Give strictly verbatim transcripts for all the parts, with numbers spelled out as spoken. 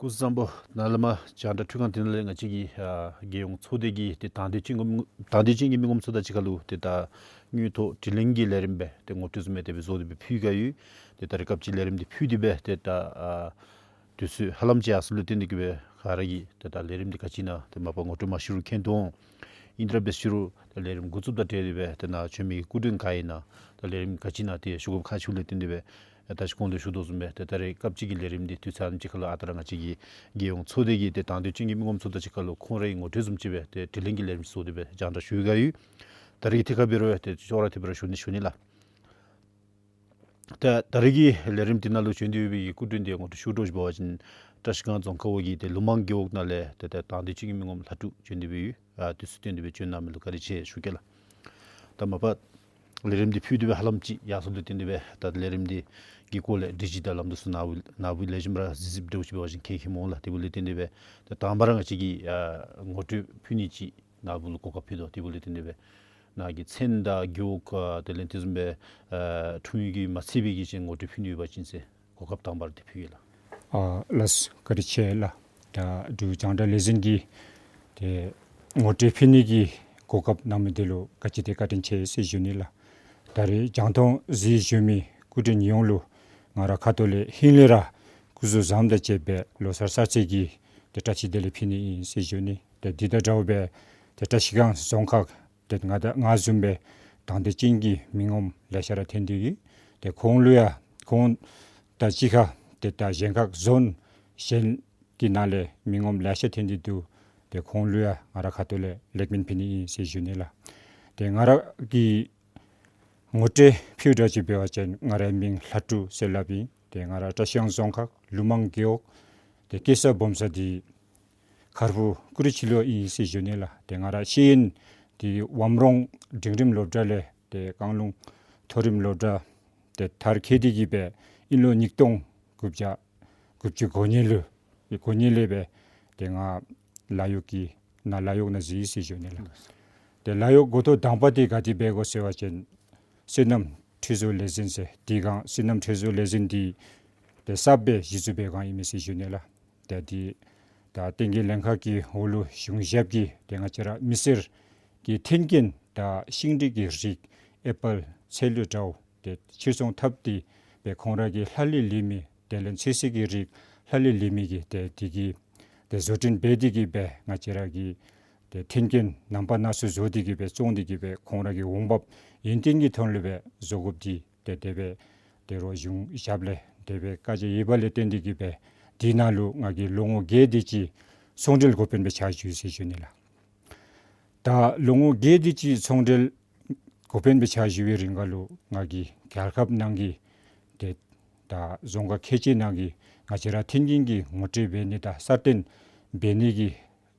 སྐུ་གཟུགས་བཟང་པོ། ནཱ་ལས་མར་རྒྱང་བསྒྲགས་ཁང་འདི་ནང་ལས་ང་བཅས་ཀྱི་ཨ་རྒྱལ་ཡོངས་ཚོགས་སྡེ་གི་ཏེ་དང་འདོད་ཅན་གྱི་མི་དང་འདོད་ཅན་གྱི་མི་ངོམ་ཚུ་དང་གཅིག་ཁར་ལུ་ཏེ་ད་དངུལ་ཐོག་དྲི་ལན་གྱི་ལས་རིམ་སྦེ་ཏེ་ངོ་སྤྲོད་བཟུམ་སྦེ་ཏེ་སྦེ་བཟོ་སྟེ་སྦེ་ཕུལ་ག་ཡོད། ཏེ་ད་རེས་སྐབས་ཅིག་ལས་རིམ་འདི་ཕུལ་ཏེ་སྦེ་ཏེ་ད་ཨ་དུས་ཚོད་ཧ་ལམ་ཅིག་ཡར་སོང་ལུ་བརྟེན་ཏེ་གིས་སྦེ་ག་ར་གིས་ཏེ་ད་ལས་རིམ་འདི་ག་ཅི་ཨིན་ན་ཏེ་མ་པ་ངོ་སྤྲོད་མ་ཞུ་རུང་མཁྱེན་དོ་འོང་། ཨིན་ཏེ་ར་འབད་ཞུ་རུང་ད་ལས་རིམ་འགོ་བཙུགསཔ་དང་འབྲེལ་ཏེ་སྦེ་ཏེ་ནཱ་བྱོན་མི་གི་སྐུ་མགྲོན་ག་ཨིན་ན་ད་ལས་རིམ་ག་ཅི་ཨིན་ན་ཏེ་ཞུ་དགོཔ་ཁག་ཆེཝ་ལས་བརྟེན་ཏེ་སྦེ་ད་ཅི་གོང་དུ་ཞུ་དོ་བཟུམ་སྦེ་ཏེ་ད་རེས་སྐབས་ཅིག་གི་ལས་རིམ་འདི་དུས་ཚོད་ཨ་ནི་ཅིག་ཁར་ལུ་ཨ་རྟག་ར་ང་བཅས་ཀྱི་རྒྱལ་ཡོངས་ཚོགས་སྡེ་གི་ཏེ་དང་འདོད་ཅན་གྱི་མི་ངོམ་ཚུ་དང་གཅིག་ཁར་ལུ་ཁོང་རའི་ངོ་སྤྲོད་བཟུམ་ཅིག་སྦེ་ཏེ་དྲི་ལན་གྱི་ལས་རིམ་བཟོ་སྟེ་སྦེ་རྒྱང་བསྒྲགས་ཞུ་ག་ཡོད། ད་རེས་ཀྱི་ཐད་ཁར་འབད་རུང་ཏེ་ཅོག་ར་འཐདཔ་སྦེ་ར་ཞུ་ནི་ཞུ་ནི་ལགས། ད་ད་རེས་ཀྱི་ལས་རིམ་འདི་ནང་ལུ་བྱོན་ཏེ་ཡོད་པའི་སྐུ་མགྲོན་འདི་ངོ་སྤྲོད་ཞུ་དོ་ཅིག་འབད་བ་ཅིན་བཀྲ་ཤིས་སྒང་རྫོང་ཁག་འོག་གི་ཏེ་ལུ་མང་རྒེད་འོག་ནང་ལས་ཏེ་ད་དང་འདོད་ཅན་གྱི་མི་ངོམ་ལྷ་ཕྲུག་བྱོན་ཏེ་སྦེ་ཡོད། ཨ་དུས་ཚོད་བཏོན་ཏེ་སྦེ་བྱོན་གནང་མི་ལུ་བཀའ་དྲིན་ཆེ་ཞུ་གེ་ལགས། ད་མ་པ་ལས་རིམ་འདི་ཕུལ་ཏེ་སྦེ་ཧ་ལམ་ཅིག་ཡར་སོང་ལུ་བརྟེན་ཏེ་སྦེ་ད་ལས་རིམ་འདི་གི་སྐོར་ལས་སྒྲིག་གཞི་དང་ལམ་སྟོན་ཚུ་ནཱ་བུ་ནཱ་བུ་ལེགས་ཤོམ་ར་གཟིགས་གཟིགསཔ་འདྲཝ་ཅིག་འབད་བ་ཅིན་མཁྱེན་མཁྱེནམ་འོང་ལགས། དེ་འབདཝ་ལས་བརྟེན་ཏེ་སྦེ་ད་དང་པ་ར་ང་བཅས་ཀྱིས་ཨ་ངོ་སྤྲོད་ཕུལ་ནི་ཅིག་ནཱ་བུ་ལུ་གོ་སྐབས་ཕུལ་དོ། དེ་འབདཝ་ལས་བརྟེན་ཏེ་སྦེ་ནཱ་གི་མཚན་དང་རྒེད་འོག་ཨ་དེ་ལས་དེ་བཟུམ་སྦེ་ཨ་འཁྲུངས་ཡུལ་གྱིས་མ་ཚད་པའི་གི་ཅིག་ངོ་སྤྲོད་ཕུལ་ནི་ཡོད་པ་ཅིན་ཟེར་གོ་སྐབས་དང་པ་ར་འདི་ཕུལ་གེ་ལགས། ཨ་ལགས་སོ། བཀའ་དྲིན་ཆེ་ལགས། ད་འབྲུག་རྒྱང་བསྒྲགས་ལས་འཛིན་གྱིས་ཏེ་ངོ་སྤྲོད་ཕུལ་ནི་གི་གོ་སྐབས་གནང་མི་འདི་ལུ་ག་ཅི་དེ་བཀའ་དྲིན་ཆེ་ཟེར་ཞུ་ནི་ལགས། ད་རེས་རྒྱང་མཐོང་གཟིགས་བཞུགས་མི་སྐུ་མགྲོན་ཡོངས་ལུ་ང་ར་ཁ་ཐུག་ལས་ཧིང་ལས་ར་སྐུ་གཟུགས་བཟངམ་དང་བཅསཔ་སྦེ་ལོ་གསར་གསར་ཚེས་ཀྱི་ཏེ་བཀྲ་ཤིས་བདེ་ལེགས་ཕུལ་ནི་ཨིན་ཟེར་ཞུ་ནི། ཏེ་འདི་དང་འདྲཝ་སྦེ་ཏེ་བཀྲ་ཤིས་སྒང་རྫོང་ཁག་ཏེ་ང་དང་ང་བཟུམ་སྦེ་དང་འདོད་ཅན་གྱི་མི་ངོམ་ལེ་ཤ་ར་ཐོན་ཏེ་གིས་ཏེ་ཁོང་ལུ་ཡང་ཁོང་དང་གཅིག་ཁར་ཏེ་ད་གཞན་ཁག་ཟོན་གཞན་གྱི་ནང་ལས་མི་ངོམ་ལེ་ཤ་ཐོན་ཏེ་འདུག། ཏེ་ཁོང་ལུ་ཡང་ང་ར་ཁ་ཐུག་ལས་ལེགས་སྨོན་ཕུལ་ནི་ཨིན་ཟེར་ཞུ་ནི་ལགས། ཏེ་ང་ར་གི་ངོ་སྤྲོད་ཕུལཝ་འདྲཝ་ཅིག་འབད་བ་ཅིན་ང་རའི་མིང་ལྷ་སྒྲོན་ཟེར་སླབ་ཨིན། ཏེ་ང་ར་བཀྲ་ཤིས་སྒང་རྫོང་ཁག་ལུ་མང་རྒེད་འོག་ཏེ་སྐྱེས་ས་སྦོམ་ས་འདི་མཁར་བུ་ཀུ་རི་ཆུ་ལུ་ཨིན་ཟེར་ཞུ་ནི་ལགས། ཏེ་ང་ར་ཤེས་ཡོན་འདི་ཝམ་རོང་འབྲིང་རིམ་སློབ་གྲྭ་ལས་ཏེ་བཀང་ལུང་མཐོ་རིམ་སློབ་གྲྭ་ཏེ་མཐར་འཁྱོལ་ཏེ་གིས་སྦེ་དབྱིན་ལོ་ཉིས་སྟོང་དགུ་བརྒྱ་དགུ་བཅུ་གོ་གཉིས་ལུ་གོ་གཉིས་ལས་སྦེ་ཏེ་ང་ལཱ་གཡོག་གི་ནང་ལཱ་གཡོག་ནང་འཛུལ་ཡི་ཟེར་ཞུ་ནི་ལགས། ཏེ་ལཱ་གཡོག་འགོ་ཐོག་དང་པ་འདི་ག་ཏེ་འབད་དགོ་ཟེར་བ་ཅིན་སོ་ནམ་ཁྲུས་གསོལ་ལས་འཛིན་ཟེར་དེ་སྒང་སོ་ནམ་ཁྲུས་གསོལ་ལས་འཛིན་འདི་ཏེ་གསརཔ་སྦེ་གཞི་བཙུགས་འབད་སྒང་ཨིན་མས་ཟེར་ཞུ་ནི་ལགས། ཏེ་འདི་ད་བསྟན་རྒྱས་ལྷན་ཁག་གི་འོག་ལུ་གཞུང་ཞབས་ཀྱིས་ཏེ་ང་བཅས་ར་མི་སེར་གྱི་མཐུན་རྐྱེན་དང་ཤིང་འབྲས་ཀྱི་རིགས་ཨེ་པཱལ་ཚལ་ལུ་འདྲཝ་ཏེ་ཕྱིར་ཚོང་འཐབ་སྟེ་སྦེ་ཁོང་ར་གི་ལྷག་ལུས་ལུས་མི་དེ་ལས་ཚོད་བསྲེ་གི་རིགས་ལྷག་ལུས་ལུས་མི་གི་ཏེ་དེ་གི་ཏེ་བཟོ་སྐྲུན་འབད་དེ་གིས་སྦེ་ང་བཅས་ར་གི་ཏེ་མཐུན་རྐྱེན་ནང་པ་ནང་ཚུ་བཟོ་སྟེ་གིས་སྦེ་བཙོང་སྟེ་གིས་སྦེ་ཁོང་ར་གི་འོང་འབབ་ཡུན་བརྟན་གྱི་དོན་ལུ་སྦེ་བཟོ་དགོཔ་འདི་ཏེ་དེ་སྦེ་ཏེ་རོགས་གཞུང་ཞབས་ལས་དེ་སྦེ་བཀའ་རྒྱ་ཡོད་པ་ལས་བརྟེན་ཏེ་གིས་སྦེ་དེ་ནང་ལུ་ང་གིས་ལོ་ངོ་བརྒྱད་དེ་ཅིག་ཚོང་འབྲེལ་འགོ་དཔོན་སྦེ་ཕྱག་ཞུ་ཡི་ཟེར་ཞུ་ནི་ལགས། ད་ལོ་ངོ་བརྒྱད་དེ་ཅིག་ཚོང་འབྲེལ་འགོ་དཔོན་སྦེ་ཕྱག་ཞུ་བའི་རིང་ཁར་ལུ་ང་གིས་རྒྱལ་ཁབ་ནང་གི་ཏེ་ད་རྫོང་ཁག་ཁལ་གཅིག་ནང་གི་ང་བཅས་ར་མཐུན་རྐྱེན་གྱི་ངོ་སྤྲོད་འབད་ནི་དང་སྲ་བརྟན་འབད་ནི་གི་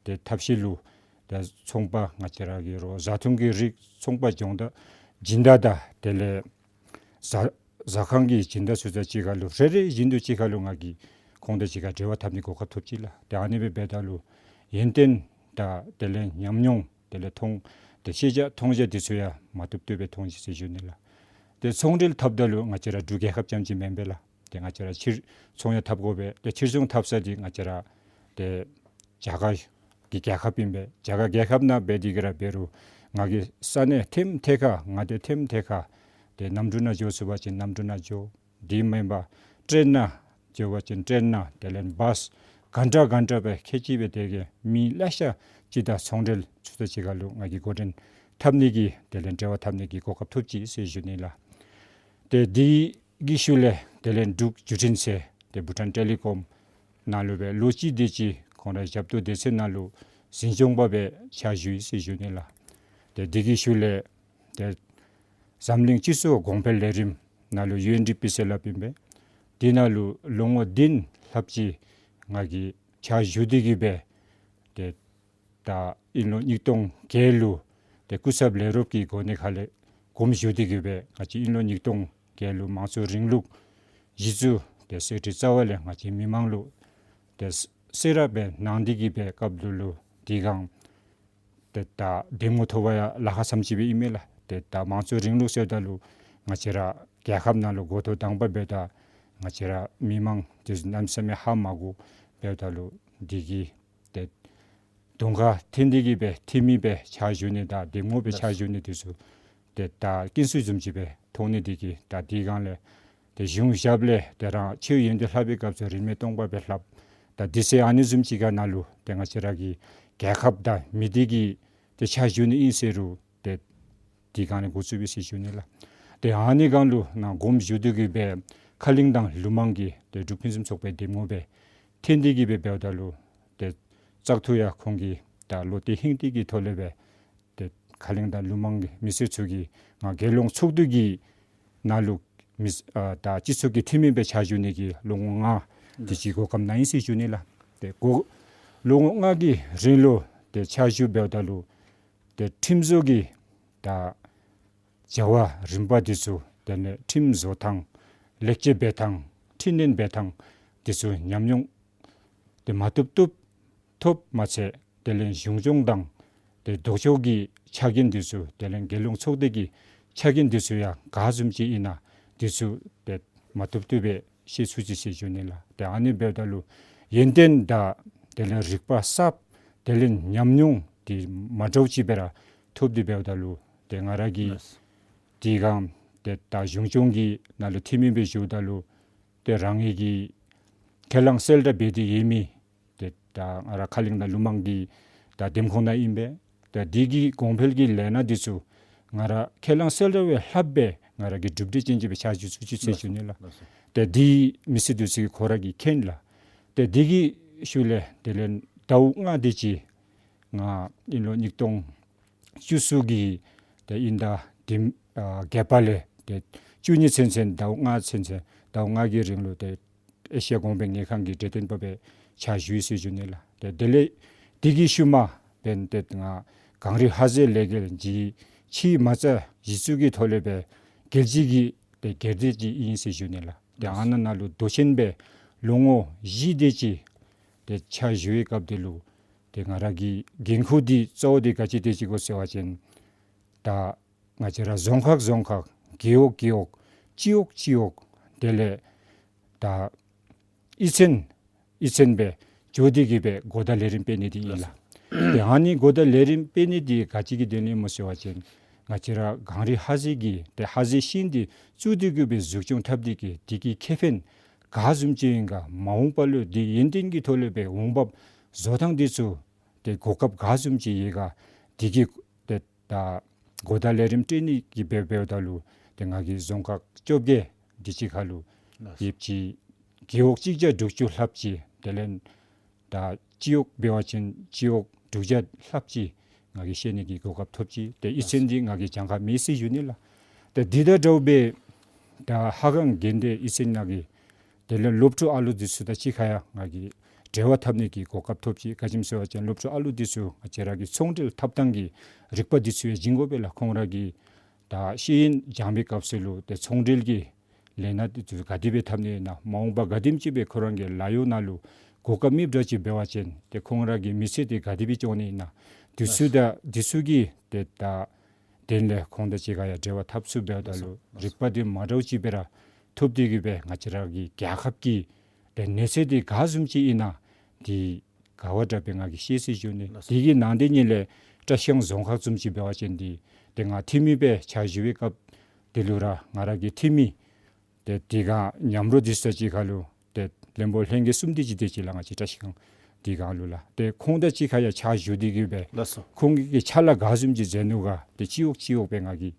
ཏེ་ཐབས་ཤེས་ལུ་ཏེ་ཚོང་པ་ང་བཅས་ར་གི་རོགས་བཟའ་འཐུང་གི་རིགས་ཚོང་པ་སྦྱོང་བརྡར་སྦྱིན་བདག་དང་དེ་ལས་བཟའ་བཟའ་ཁང་གི་སྦྱིན་བདག་ཚུ་དང་གཅིག་ཁར་ལུ་རེ་རེ་བཞིན་དུ་གཅིག་ཁར་ལུ་ང་གིས་ཁོང་དང་གཅིག་ཁར་འབྲེལ་བ་འཐབ་ནི་གོ་སྐབས་ཐོབ་ཅི་ལགས། ཏེ་ཨ་ནི་སྦེ་འབདཝ་ད་ལུ་ཡོན་ཏན་དང་དེ་ལས་ཉམས་མྱོང་དེ་ལས་མཐོང་ཏེ་ཤེས་བྱ་མཐོང་བྱ་འདི་ཚུ་ཡང་མ་བཏུབ་བཏུབ་སྦེ་མཐོང་ཅི་ཟེར་ཞུ་ནི་ལགས། ཏེ་ཚོང་འབྲེལ་འཐབ་ད་ལུ་ང་བཅས་ར་འབྲུག་རྒྱལ་ཁབ་རྐྱངམ་ཅིག་མེན་པས་ལགས། ཏེ་ང་བཅས་ར་ཕྱིར་ཚོང་ཡང་འཐབ་དགོ་པས། ཏེ་ཕྱིར་ཚོང་འཐབ་ས་འདི་ང་བཅས་ར་ཏེ་རྒྱ་གར་གྱི་རྒྱལ་ཁབ་ཨིན་པས། རྒྱ་གར་རྒྱལ་ཁབ་ནང་འབད་དེ་གིས་ར་འབད་རུང་ང་གིས་ས་གནས་ཐེམ་ཐེ་ཁར་ང་ཏེ་ཐེམ་ཐེ་ཁར་ཏེ་གནམ་གྲུ་ནང་འགྱོ་ཚུགས་པ་ཅིན་གནམ་གྲུ་ནང་འགྱོ། དེ་མེན་པར་ཊེན་ནང་འགྱོ་བ་ཅིན་ཊེན་ནང་དེ་ལས་བཱས་ག་འདྲ་ག་འདྲ་སྦེ་ཁལ་གཅིག་སྦེ་དེ་གིས་མི་ལེ་ཤ་ཅིག་དང་ཚོང་འབྲེལ་ཚུ་དང་གཅིག་ཁར་ལུ་ང་གིས་འགོ་འདྲེན་འཐབ་ནི་གི་དེ་ལས་འབྲེལ་བ་འཐབ་ནི་གི་གོ་སྐབས་ཐོབ་ཅི་ཟེར་ཞུ་ནི་ལགས། ཏེ་དེ་གི་ཤུལ་ལས་དེ་ལས་འབྲུག་བརྒྱུད་འཕྲིན་ཟེར་ཏེ་བྷུ་ཊཱན་ཊེ་ལི་ཀོམ་ནང་ལུ་སྦེ་ལོ་གཅིག་དེ་ཅིག་ཁོང་རའི་ཞབས་ཏོག་སྡེ་ཚན་ནང་ལུ་འཛིན་སྐྱོང་པ་སྦེ་ཕྱག་ཞུ་ཡི་ཟེར་ཞུ་ནི་ལགས། ཏེ་དེ་གི་ཤུལ་ལས་ཏེ་འཛམ་གླིང་སྤྱི་ཚོགས་གོང་འཕེལ་ལས་རིམ་ནང་ལུ་ཡུ་ཨེན་ཌི་པི་ཟེར་སླབ་ཨིན་པས། དེ་ནང་ལུ་ལོ་ངོ་བདུན་ལྷགཔ་ཅིག་ང་གིས་ཕྱག་ཞུ་སྟེ་གིས་སྦེ་ཏེ་ད་དབྱིན་ལོ་ཉིས་སྟོང་བརྒྱད་ལུ་ཏེ་སྐུ་ཚབ་ལས་རོགསཔ་གི་གོ་གནས་ཁ་ལས་དགོངསམ་ཞུ་སྟེ་གིས་སྦེ་ང་བཅས་དབྱིན་ལོ་ཉིས་སྟོང་བརྒྱད་ལུ་དམངས་གཙོའི་རིང་ལུགས་གཞི་བཙུགས་ཏེ་གསེར་ཁྲི་རྩ་བ་ལས་ང་བཅས་མི་མང་ལུ་ཏེ་གསོལ་རས་སྦེ་གནང་སྟེ་གིས་སྦེ་སྐབས་ལུ་ལུ་དེ་སྒང་ཏེ་ད་འདེམས་ངོ་ཐོབ་པར་ཡང་ལཱ་ཁག་ཙམ་ཅིག་སྦེ་ཨིན་མས་ལགས། ཏེ་ད་དམངས་གཙོའི་རིང་ལུགས་ཟེརཝ་ད་ལུ་ང་བཅས་ར་རྒྱལ་ཁབ་ནང་ལུ་འགོ་ཐོག་དང་པ་འབདཝ་ད་ང་བཅས་ར་མི་མང་འདི་ཚུ་གནམ་མེད་ས་མེད་ཧ་མ་གོ། འབདཝ་ད་ལུ་འདི་གིས་ཏེ་གདོང་ཁར་འཐོན་ཏེ་གིས་སྦེ་འཐུས་མི་སྦེ་ཕྱག་ཞུ་ནི་དང་འདེམས་ངོ་སྦེ་ཕྱག་ཞུ་ནི་འདི་ཚུ་ཏེ་ད་རྐྱེན་སུ་བཟུམ་ཅིག་སྦེ་ཐོན་ནི་འདི་གིས་ད་འདི་སྒང་ལས་ཏེ་གཞུང་ཞབས་ལས་ཏེ་རང་ཆོས་ཡོན་ཏན་ལྷབ་པའི་སྐབས་སུ་རིན་མེད་སྟོང་པ་སྦེ་ལྷབ། ད་དུས་ཚོད་ཨ་ནི་བཟུམ་ཅིག་ཁར་ནང་ལུ་ཏེ་ང་བཅས་ར་གི་རྒྱལ་ཁབ་དང་མི་སྡེ་གི་ཏེ་ཕྱག་ཞུ་ནི་ཨིན་ཟེར་རུང་ཏེ་འདི་སྒང་ལས་འགོ་བཙུགས་པས་ཟེར་ཞུ་ནི་ལགས། ཏེ་ཨ་ནི་སྒང་ལུ་ནཱ་དགོངསམ་ཞུ་སྟེ་གིས་སྦེ་ཁ་གླིང་དང་ལུ་མང་གི་ཏེ་འབྲུག་ཕུན་སུམ་ཚོགས་པའི་འདེམས་ངོ་སྦེ་འཐོན་ཏེ་གིས་སྦེ་འབདཝ་ད་ལུ་ཏེ་བཙག་འཐུ་ཡང་ཁོང་གིས་ད་བློ་གཏད་ཧིང་གཏད་ཀྱི་ཐོག་ལས་སྦེ་ཏེ་ཁ་གླིང་དང་ལུ་མང་གི་མི་སེར་ཚུ་གིས་ང་རྒྱལ་ཡོངས་ཚོགས་འདུ་གི་ནང་ལུ་མི་ཨ་ད་སྤྱི་ཚོགས་ཀྱི་འཐུས་མི་སྦེ་ཕྱག་ཞུ་ནི་གི་ལོ་ངོ་ལྔ་དེ་ཅིག་གོ་སྐབས་གནང་ཡི་ཟེར་ཞུ་ནི་ལགས། ཏེ་གོ་ལོ་ངོ་ལྔ་གི་རིང་ལུ་ཏེ་ཕྱག་ཞུ་འབདཝ་ད་ལུ་ཏེ་ཁྲིམས་བཟོ་གི་ད་བྱ་བ་རིམ་པ་འདི་ཚུ་དེ་ལས་ཁྲིམས་བཟོ་ཐངས་ལེགས་བཅོས་འབད་ཐངས་འཕྲི་སྣོན་འབད་ཐངས་འདི་ཚུ་ཉམས་མྱོང་ཏེ་མ་བཏུབ་བཏུབ་ཐོབ་མ་ཚད་དེ་ལས་གཞུང་སྐྱོང་དང་ཏེ་ལྡོག་ཕྱོགས་ཀྱི་ཆ་རྐྱེན་འདི་ཚུ་དེ་ལས་རྒྱལ་ཡོངས་ཚོགས་སྡེ་གི་ཆ་རྐྱེན་འདི་ཚུ་ཡང་ག་བཟུམ་ཅིག་ཨིན་ན་འདི་ཚུ་ཏེ་མ་བཏུབ་བཏུབ་སྦེ་ཤེས་ཚུགས་ཅི་ཟེར་ཞུ་ནི་ལགས། ཏེ་ཨ་ནི་འབདཝ་ད་ལུ་ཡོན་ཏན་དང་དེ་ལས་རིག་པ་གསརཔ་དེ་ལས་ཉམས་མྱོང་འདི་མ་འདྲཝ་ཅིག་སྦེ་ར་ཐོབ་སྟེ་འབདཝ་ད་ལུ་ཏེ་ང་ར་གིས་ལགས། དེ་སྒང་ཏེ་ད་གཞུང་སྐྱོང་གི་ནང་ལུ་འཐུས་མི་སྦེ་བཞུགསཔ་ད་ལུ་ཏེ་རང་ཉིད་ཀྱིས་ཁས་བླངས་གསལ་བསྒྲགས་འབད་དེ་ཡོད་མི་ཏེ་ད་ང་ར་ཁ་གླིང་དང་ལུ་མང་གི་ད་འདེམས་ཁོངས་ནང་ཨིན་པས། ད་འདི་གི་གོང་འཕེལ་གྱི་ལས་སྣ་འདི་ཚུ་ང་ར་ཁས་བླངས་གསལ་བསྒྲགས་སྦེ་ལྷབ་སྦེ་ང་ར་གིས་གྲུབ་འབྲས་ཅན་ཅིག་སྦེ་ཕྱག་ཞུ་ཚུགས་ཟེར་ཞུ་ནི་ལགས། ལགས་སོ། ཏེ་འདི་མི་སེར་འདི་ཚུ་གིས་ཁོ་ར་གིས་མཁྱེན་ལགས། ཏེ་འདི་གི་ཤུལ་ལས་དེ་ལས་ཟླཝ་ལྔ་དེ་ཅིག་ང་དབྱིན་ལོ་ཉིས་སྟོང་བཅུ་གསུམ་གྱི་ཏེ་དབྱིན་ཟླ་འདི་ཨ་བརྒྱད་པ་ལས་ཏེ་བཅུ་གཉིས་ཚུན་ཚོད་ཟླཝ་ལྔ་ཚུན་ཚོད་ཟླཝ་ལྔ་གི་རིང་ལུ་ཏེ་ཨེ་ཤི་ཡ་གོང་འཕེལ་དངུལ་ཁང་གི་གྲོས་སྟོན་པ་སྦེ་ཕྱག་ཞུ་ཡི་ཟེར་ཞུ་ནི་ལགས། ཏེ་དེ་ལས་འདི་གི་ཤུལ་མ་འབདན་ཏེ་ང་གངས་རི་ཧ་ཟེ་ལས་འགུལ་གྱི་ཕྱི་མ་རྩ་གཞི་བཙུགས་ཀྱི་ཐོག་ལས་སྦེ་རྒྱལ་སྤྱི་གི་ཏེ་སྒེར་སྡེ་ཅིག་ཨིན་ཟེར་ཞུ་ནི་ལགས། ཏེ་ཨ་ནཱ་ནང་ལུ་མདོ་ཆེན་སྦེ་ལོ་ངོ་བཞི་དེ་ཅིག་ཏེ་ཕྱག་ཞུ་བའི་སྐབས་དེ་ལུ་ཏེ་ང་ར་གི་འགན་ཁུར་འདི་གཙོ་བོ་འདི་ག་ཅི་དེ་ཅིག་གོ་ཟེར་བ་ཅིན་ད་ང་བཅས་ར་རྫོང་ཁག་རྫོང་ཁག་རྒེད་འོག་རྒེད་འོག་སྤྱི་འོག་སྤྱི་འོག་དེ་ལས་ད་གཡུས་ཚན་གཡུས་ཚན་སྦེ་འགྱོ་སྟེ་གིས་སྦེ་གོ་བརྡ་ལས་རིམ་སྤེལ་ནི་འདི་ཨིན་ལགས། ཏེ་ཨ་ནི་གོ་བརྡ་ལས་རིམ་སྤེལ་ནི་འདི་ག་ཅི་གི་དོན་ལས་སྨོ་ཟེར་བ་ཅིན་ང་བཅས་ར་གངས་རི་ཧ་ཟེ་གི་ཏེ་ཧ་ཟེ་ཤིང་འདི་བཙུགས་ཏེ་གིས་སྦེ་འཛུགས་སྐྱོང་འཐབ་སྟེ་གིས་འདི་གི་ཁེ་ཕན་ག་བཟུམ་ཅིག་ཨིན་ག་མ་འོངས་པ་ལུ་འདི་ཡོན་ཏན་གྱི་ཐོག་ལས་སྦེ་འོང་འབབ་བཟོ་ཐངས་འདི་ཚུ་ཏེ་གོ་སྐབས་ག་བཟུམ་ཅིག་ཡོད་ག་འདི་གི་ཏེ་ད་གོ་བརྡ་ལས་རིམ་སྤྲོད་ནི་གི་འབད་འབདཝ་ད་ལུ་ཏེ་ང་གིས་རྫོང་ཁག་བཅོ་བརྒྱད་དེ་ཅིག་ཁར་ལུ་ལགས་སོ། ཡོདཔ་ཅིག་རྒེད་འོག་གཅིག་བརྒྱ་དྲུག་ཅུ་ལྷགཔ་ཅིག་དེ་ལས་ད་སྤྱི་འོག་འབད་བ་ཅིན་སྤྱི་འོག་དྲུག་བརྒྱ་ལྷགཔ་ཅིག་ང་གིས་ཤེས་ནི་གི་གོ་སྐབས་ཐོབ་ཅི། ཏེ་གཡུས་ཚན་འདི་ང་གིས་གྱངས་ཁ་མེད་ཟེར་ཞུ་ནི་ལགས། ཏེ་འདི་དང་འདྲཝ་སྦེ་ད་ཧ་ཁང་དགོན་སྡེ་གཡུས་ཚན་ནང་གི་དེ་ལས་སློབ་ཕྲུག་ཨ་ལུ་འདི་ཚུ་དང་གཅིག་ཁར་ཡང་ང་གིས་འབྲེལ་བ་འཐབ་ནི་གི་གོ་སྐབས་ཐོབ་ཅི། ག་ཅི་སྨོ་ཟེར་བ་ཅིན་སློབ་ཕྲུག་ཨ་ལུ་འདི་ཚུ་ང་བཅས་ར་གི་ཚོང་འབྲེལ་འཐབ་ཐངས་ཀྱི་རིག་པ་འདི་ཚུ་ཡང་སྦྱང་དགོ་པས་ལགས། ཁོང་ར་གིས་ད་ཤེས་ཡོན་སྦྱང་བའི་སྐབས་སུ་ལུ་ཏེ་ཚོང་འབྲེལ་གྱི་ལས་སྣ་འདི་ཚུ་ག་དེ་སྦེ་འཐབ་ནི་ཨིན་ན་མ་འོངས་པ་ག་དེམ་ཅིག་སྦེ་ཁོ་ར་གི་ལཱ་གཡོག་ནང་ལུ་གོ་སྐབས་མེདཔ་འདྲཝ་ཅིག་འབད་བ་ཅིན་ཏེ་ཁོང་ར་གི་མི་ཚེ་འདི་ག་དེ་སྦེ་སྐྱོང་ནི་ཨིན་ན་འདི་ཚུ་དང་འདི་ཚུ་གི་ཏེ་ད་དོན་ལས་ཁོང་དང་གཅིག་ཁར་ཡང་འབྲེལ་བ་འཐབ་ཚུགསཔ་འབདཝ་ད་ལུ་རིག་པ་འདི་མ་འདྲཝ་ཅིག་སྦེ་ར་ཐོབ་སྟེ་གིས་སྦེ་ང་བཅས་ར་གི་རྒྱལ་ཁབ་ཀྱི་ཏེ་གནས་ཚད་འདི་ག་བཟུམ་ཅིག་ཨིན་ན་འདི་ག་བ་དྲག་སྦེ་ང་གིས་ཤེས་ཟེར་ཞུ་ནི། དེ་གི་ནང་དེ་ཉིད་ལས་བཀྲིས་སྒང་རྫོང་ཁག་བཟུམ་ཅིག་འབད་བ་ཅིན་འདི་ཏེ་ང་འཐུས་མི་སྦེ་ཕྱག་ཞུ་བའི་སྐབས་དེ་ལུ་ར་ང་ར་གི་འཐུས་མི་ཏེ་དེ་སྒང་མཉམ་རོགས་འདི་ཚུ་གཅིག་ཁར་ལུ་ཏེ་བློན་པོ་ལྷན་རྒྱས་གསུམ་དེ་ཅིག་དེ་ཅིག་ལགས། ང་བཅས་བཀྲིས་སྒང་དེ་སྒང་ལུ་ལགས། ཏེ་ཁོང་དང་གཅིག་ཁར་ཡང་ཕྱག་ཞུ་སྟེ་གིས་སྦེ་ལགས་སོ། ཁོང་གིས་ཕྱག་ལཱ་ག་བཟུམ་ཅིག་མཛད་ནུག་ག་ཏེ་སྤྱི་འོག་སྤྱི་འོག་སྦེ་ང་གིས་